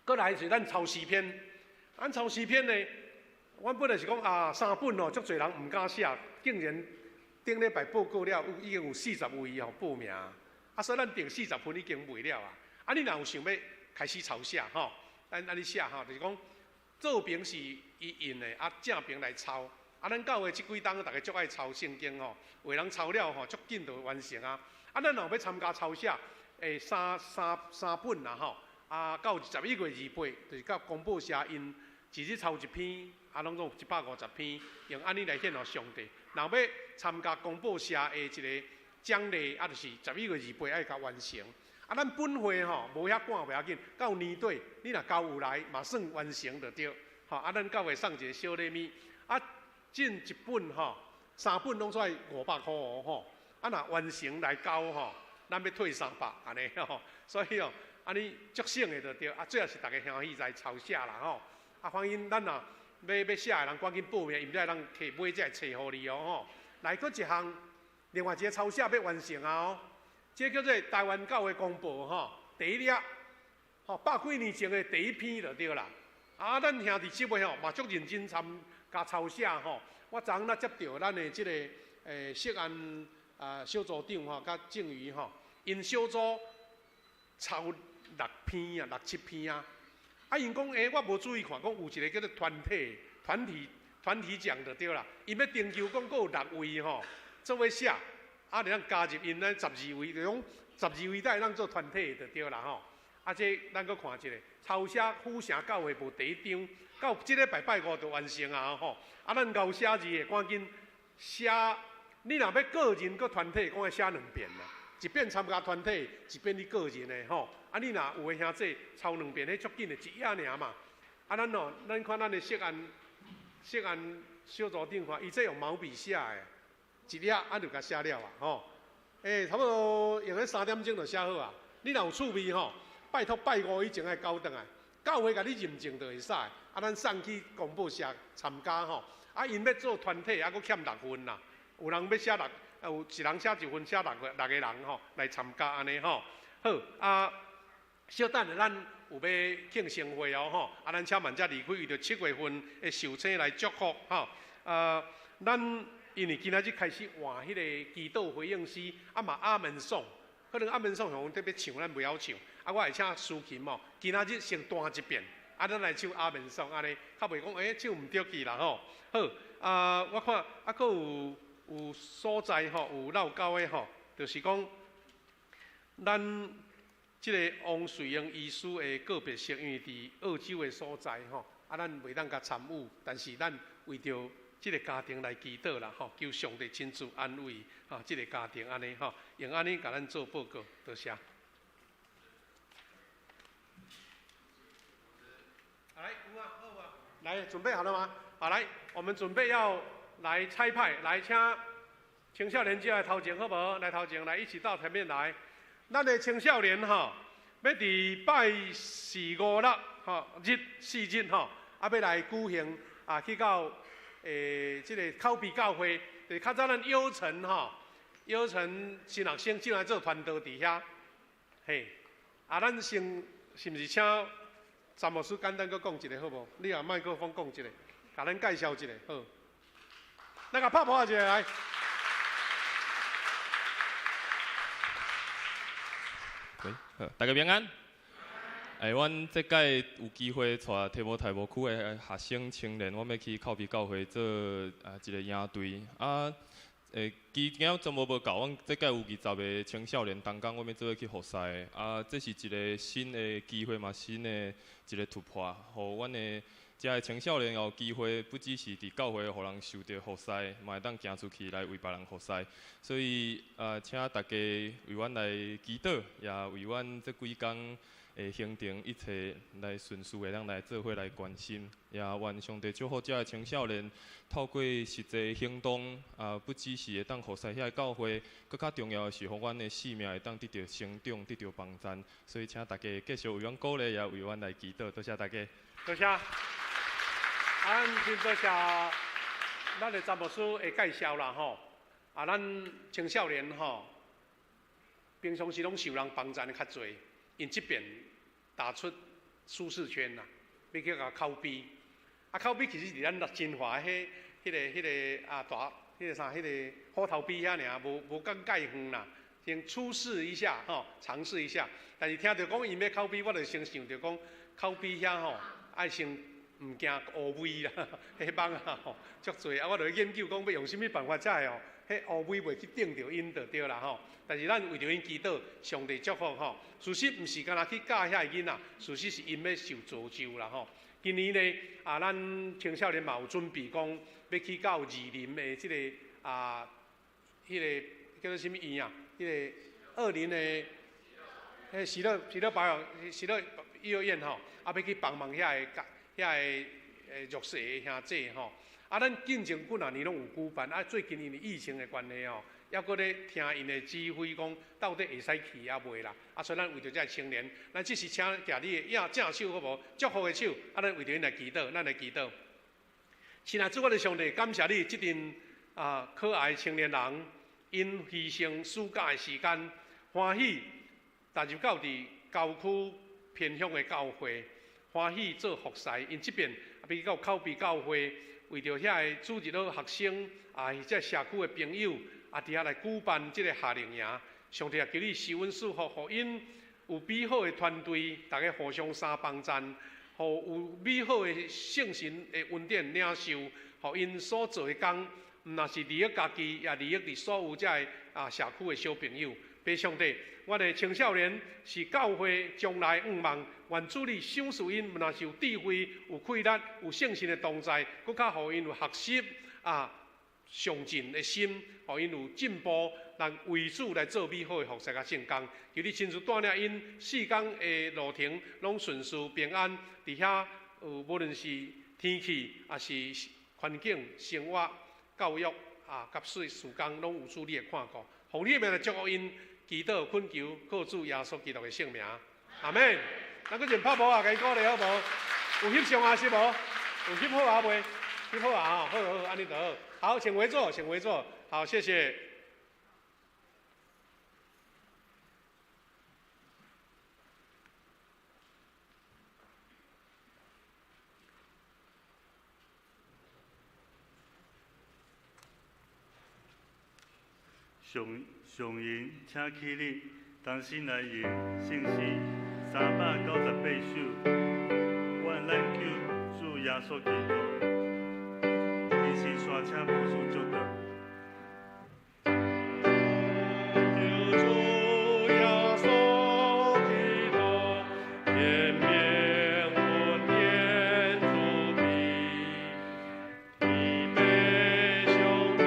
閣來是咱抄詩篇，咱抄詩篇呢，阮本來是講啊，三本哦，足濟人毋敢寫，竟然頂禮拜報告了，有已經有40位吼報名，啊，所以咱訂40份已經賣了啊。啊，你若有想欲開始抄寫吼，咱按呢寫吼，就是講。左爿是伊印的，啊正爿來抄。啊，咱教會這幾冬，逐家足愛抄聖經吼，有的人抄了吼，足緊就完成啊。啊，咱若有欲參加抄寫，三本啦吼，啊，到11月28，就是到公報社𪜶一日抄一篇，啊，攏總150篇，用按呢來獻予上帝。若欲參加公報社的一個獎勵，啊，就是十一月二八愛共完成。啊，咱本會吼無遐趕袂要緊，到年底你若交有來，嘛算完成就對。吼，啊，咱教會送一個小禮物，啊，進一本吼，三本攏總愛500箍哦吼。啊，若完成來交吼，咱欲退300按呢吼。所以哦，按呢足省的就對。啊，最後是逐家歡喜來抄寫啦吼。啊，歡迎咱若欲寫的人趕緊報名，𪜶才會當提買這个冊予你哦吼。來，閣一項，另外一個抄寫欲完成啊哦。這叫做台灣教會公報吼，第一粒，吼百幾年前的第一篇就對啦。啊，咱兄弟姊妹吼嘛足認真參加抄寫吼。我昨昏仔接著咱的這個釋安啊小組長吼，佮鄭瑜吼，𪜶小組抄六篇啊，六七篇啊。啊，𪜶講欸，我無注意看，講有一個叫做團體、團體、團體獎就對啦。𪜶欲徵求講，閣有六位吼做伙寫，啊，會當加入𪜶咱十二位，就講十二位才會當做團體就對啦吼。啊，這咱閣看一下，抄寫府城教會報第一張，到這禮拜拜五就完成啊吼。啊，咱𠢕寫字的趕緊寫，你若欲個人閣團體，講愛寫兩遍啦。一遍參加團體，一遍你個人的吼。啊，你若有的兄弟抄兩遍，彼足緊的，一頁爾嘛。啊，咱哦，咱看咱的釋安，釋安小組長看，伊這用毛筆寫的，一頁啊就共寫了啊吼。欸，差不多用彼三點鐘就寫好啊。你若有趣味吼，拜託拜五以前愛交轉來，教會共你認證就會使。啊，咱送去公報社參加吼。啊，𪜶欲做團體，啊，閣欠六份啦。有人欲寫六，有一人寫一份，寫六個六個人吼來參加按呢吼。好啊，小等下咱有欲慶生會哦吼。啊，咱請萬才離開，為著7月份的壽星來祝福吼。啊，咱因為今仔日開始換彼個祈禱回應詩，啊嘛阿門頌，可能阿門頌向特別唱，咱袂曉唱。啊，我會請司琴哦，今仔日先彈一遍，啊，咱來唱阿門頌按呢，較袂講欸唱毋著去啦吼。好，啊，我看啊，閣有有所在吼，有落交的吼，就是講咱這个王瑞英醫師的告別式，因為佇澳洲的所在吼，啊，咱袂當共參與，但是咱為著這个家庭來祈禱啦吼，求上帝親自安慰吼，這个家庭按呢吼，用按呢共咱做報告，多謝。來，有啊，好啊，來，準備好了嗎？好，來，我們準備要來拆派，來，請青少年進來頭前好無？來頭前，來一起到前面來。咱的青少年吼，欲佇拜四五六吼日四日吼，啊，欲來舉行啊，去到這个口鼻教會，就是較早咱優城吼，優城新學生進來做傳道佇遐，嘿，啊，咱先是毋是請詹牧師簡單閣講一下好無？你用麥克風講一下，共咱介紹一下好。來共拍噗仔一下來。喂，好，大家平安。欸，阮這擺有機會帶提摩太牧區的學生青年，阮欲去口鼻教會做啊一個營隊。啊，欸，期間全部無夠，阮這擺有20個青少年同工，阮欲做伙去服侍。啊，這是一個新的機會嘛，新的一個突破，予阮的遮的青少年有機會，不只是佇教會予人受著服侍，嘛會當行出去來為別人服侍。所以，請大家為阮來祈禱，也為阮這幾工的行程一切來順遂，會當來做伙來關心。也願上帝祝福遮的青少年，透過實際行動，啊，不只是會當服侍遐个教會，閣較重要的是，予阮的生命會當得著成長，得著幫贊。所以，請大家繼續為阮鼓勵，也為阮來祈禱。多謝大家。多謝。啊，咱先多謝咱的詹牧師的介紹啦吼。啊，咱青少年吼，平常時攏受人幫贊的較濟，𪜶這邊踏出舒適圈啦，欲去共口碑。啊，口碑其實佇咱金華彼、彼个、彼个啊大、彼个啥、彼个虎頭埤遐爾，無無講介遠啦。先初試一下吼，嘗試一下。但是聽著講𪜶欲口碑，我就先想著講口碑遐吼，愛先毋毋驚烏龜啦，彼蠓仔吼足濟啊！我就去研究講欲用啥物辦法才會吼，彼烏龜袂去叮著𪜶就對啦吼。但是咱為著𪜶祈禱，上帝祝福吼。事實毋是干焦去教遐个囡仔，事實是𪜶欲受造就啦吼。今年呢，啊，咱青少年嘛有準備講，欲去到二林的這個啊，彼個叫做啥物院啊？彼個二林的，彼喜樂喜樂保養喜樂幼兒園吼，啊，欲去幫忙遐个遐个弱勢的兄姊吼。啊，咱進前幾若年攏有舉辦，啊，最近因為疫情的關係吼，猶閣咧聽𪜶的指揮講，到底會使去抑未啦？啊，所以咱為著這个青年，咱這時請舉你的正手好無？祝福的手，啊，咱為著𪜶來祈禱，咱來祈禱。親愛主，我的上帝，感謝你這陣啊可愛青年人，𪜶犧牲暑假的時間，歡喜踏入到佇郊區偏鄉的教會，歡喜做服侍。𪜶這邊比較口邊教會，為著遐个主日學學生啊，或者社區的朋友啊，佇遐來舉辦這个夏令營。上帝啊，求你施恩賜福，予𪜶有美好的團隊，逐家互相相幫贊，予有美好的聖神的恩典領受，予𪜶所做的工，毋但是利益家己，也利益佇所有這个啊社區的小朋友。父上帝，阮的青少年是教會將來向望，願主你賞賜𪜶，毋但是有智慧、有氣力、有聖神的同在，閣較予𪜶有學習啊上進的心，予𪜶有進步，咱為主來做美好的服事佮聖工。求你親自帶領𪜶四工的路程，攏順遂平安。佇遐有無論是天氣，抑是環境、生活、教育啊，佮事事工，攏有主你的看顧。奉你的名來祝福𪜶，祈禱懇求，靠主耶穌基督的聖名，阿們。咱閣一拍無啊，共伊鼓勵好無？有翕相啊是無？有翕好啊未？翕好啊吼，好好，按呢就好。好，請回座，請回座。好，謝謝。上上音，請起立，同心來吟聖詩398首。願咱救主耶穌基督，伊是山請牧師祝禱。救主耶穌基督，延綿恩典慈悲，天父上帝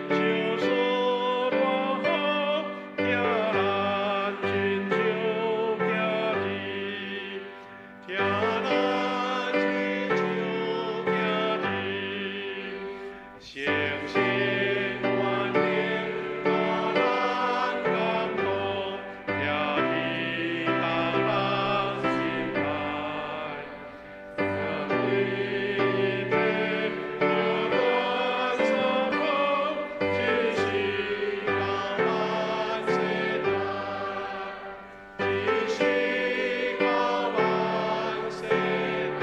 賞賜大福，聽咱親像囝兒，聽咱親像囝兒，誠心願意予咱感動，疼惜別人心內，面對一切苦難所苦，只是到萬世代，只是到萬世代。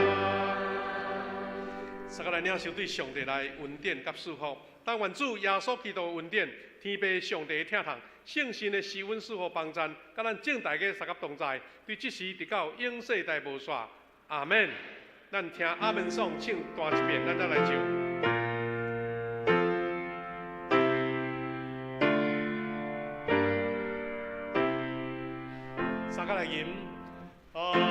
大家來領受對上帝來恩典佮賜福，但願主耶穌基督的恩典、天父上帝的疼痛、聖神的施恩賜福幫贊，佮咱眾大家相佮同在，對這時直到永世代無煞。阿們。咱聽阿們頌唱大一遍，咱再來唱。大家來吟。阿們，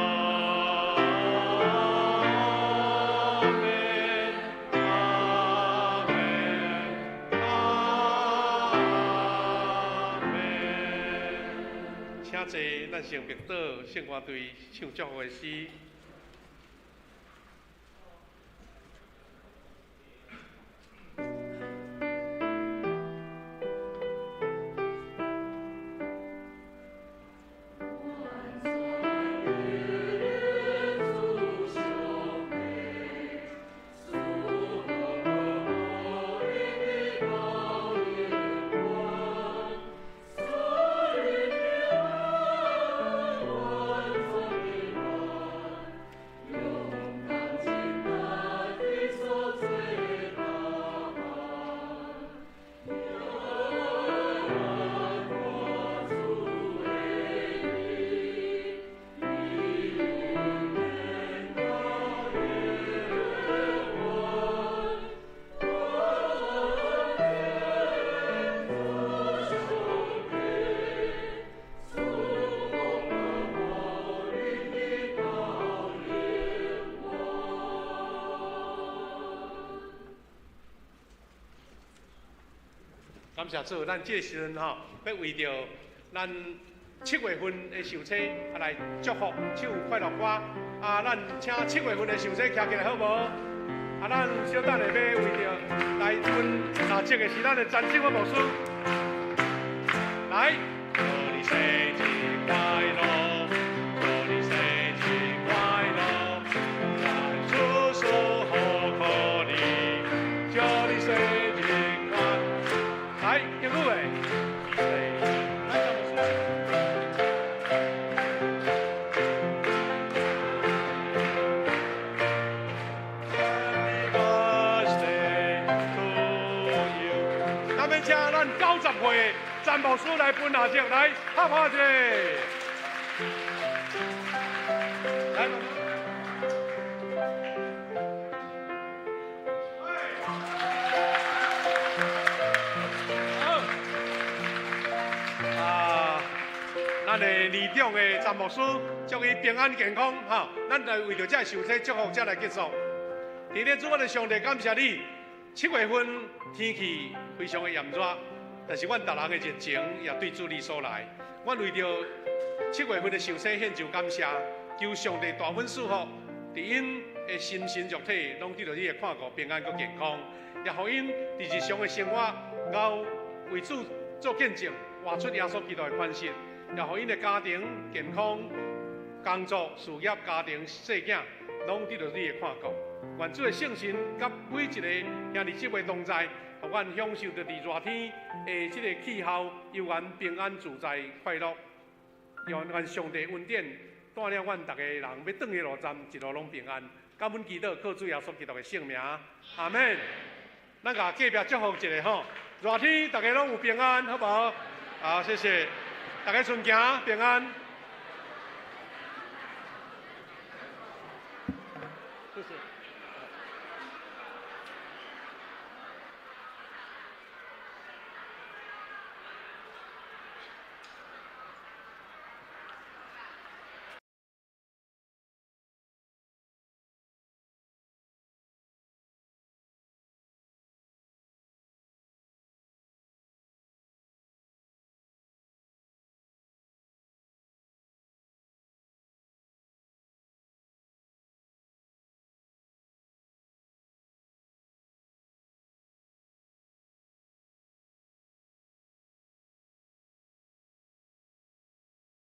阿們，阿們。請坐，咱先默禱，聖歌隊唱祝福的詩。万感謝主，咱這個時陣吼，欲為著咱7月份的壽星啊來祝福，唱快樂歌。啊，咱請七月份的壽星徛起來好無？啊，咱小等下欲為著來分拿這個是咱的詹正牧師。來，祝你生日快樂，祝你生日快樂，願主賜福予你，祝你生日快樂。來，英語的。來，詹牧師。Happy birthday to you。咱欲請咱90歲的詹牧師來分下祝，來拍拍者。來，媽媽。好。啊，咱的年長的詹牧師，祝伊平安健康，哈。咱來為著這壽星祝福，才來結束。佇咧主，我的上帝感謝你。7月份天氣非常的炎熱，但是阮逐人的熱情也對主你所來。阮為著7月份的壽星獻上感謝，求上帝大恩賜福，佇𪜶的心神肉體攏得著你的看顧平安閣健康，也予𪜶佇日常的生活，𠢕為主做見證，活出耶穌基督的款式，也予𪜶的家庭健康、工作、事業、家庭、細囝，攏得著你的看顧。願主的聖神佮每一個兄弟姊妹同在，予阮享受著佇熱天的這個氣候，悠閒平安自在快樂。願上帝恩典帶領阮逐个人欲轉去路站，一路攏平安。感恩祈禱，靠主耶穌基督的聖名，阿們。咱共隔壁祝福一下吼，熱天逐家攏有平安，好無？好，謝謝。逐家順行平安。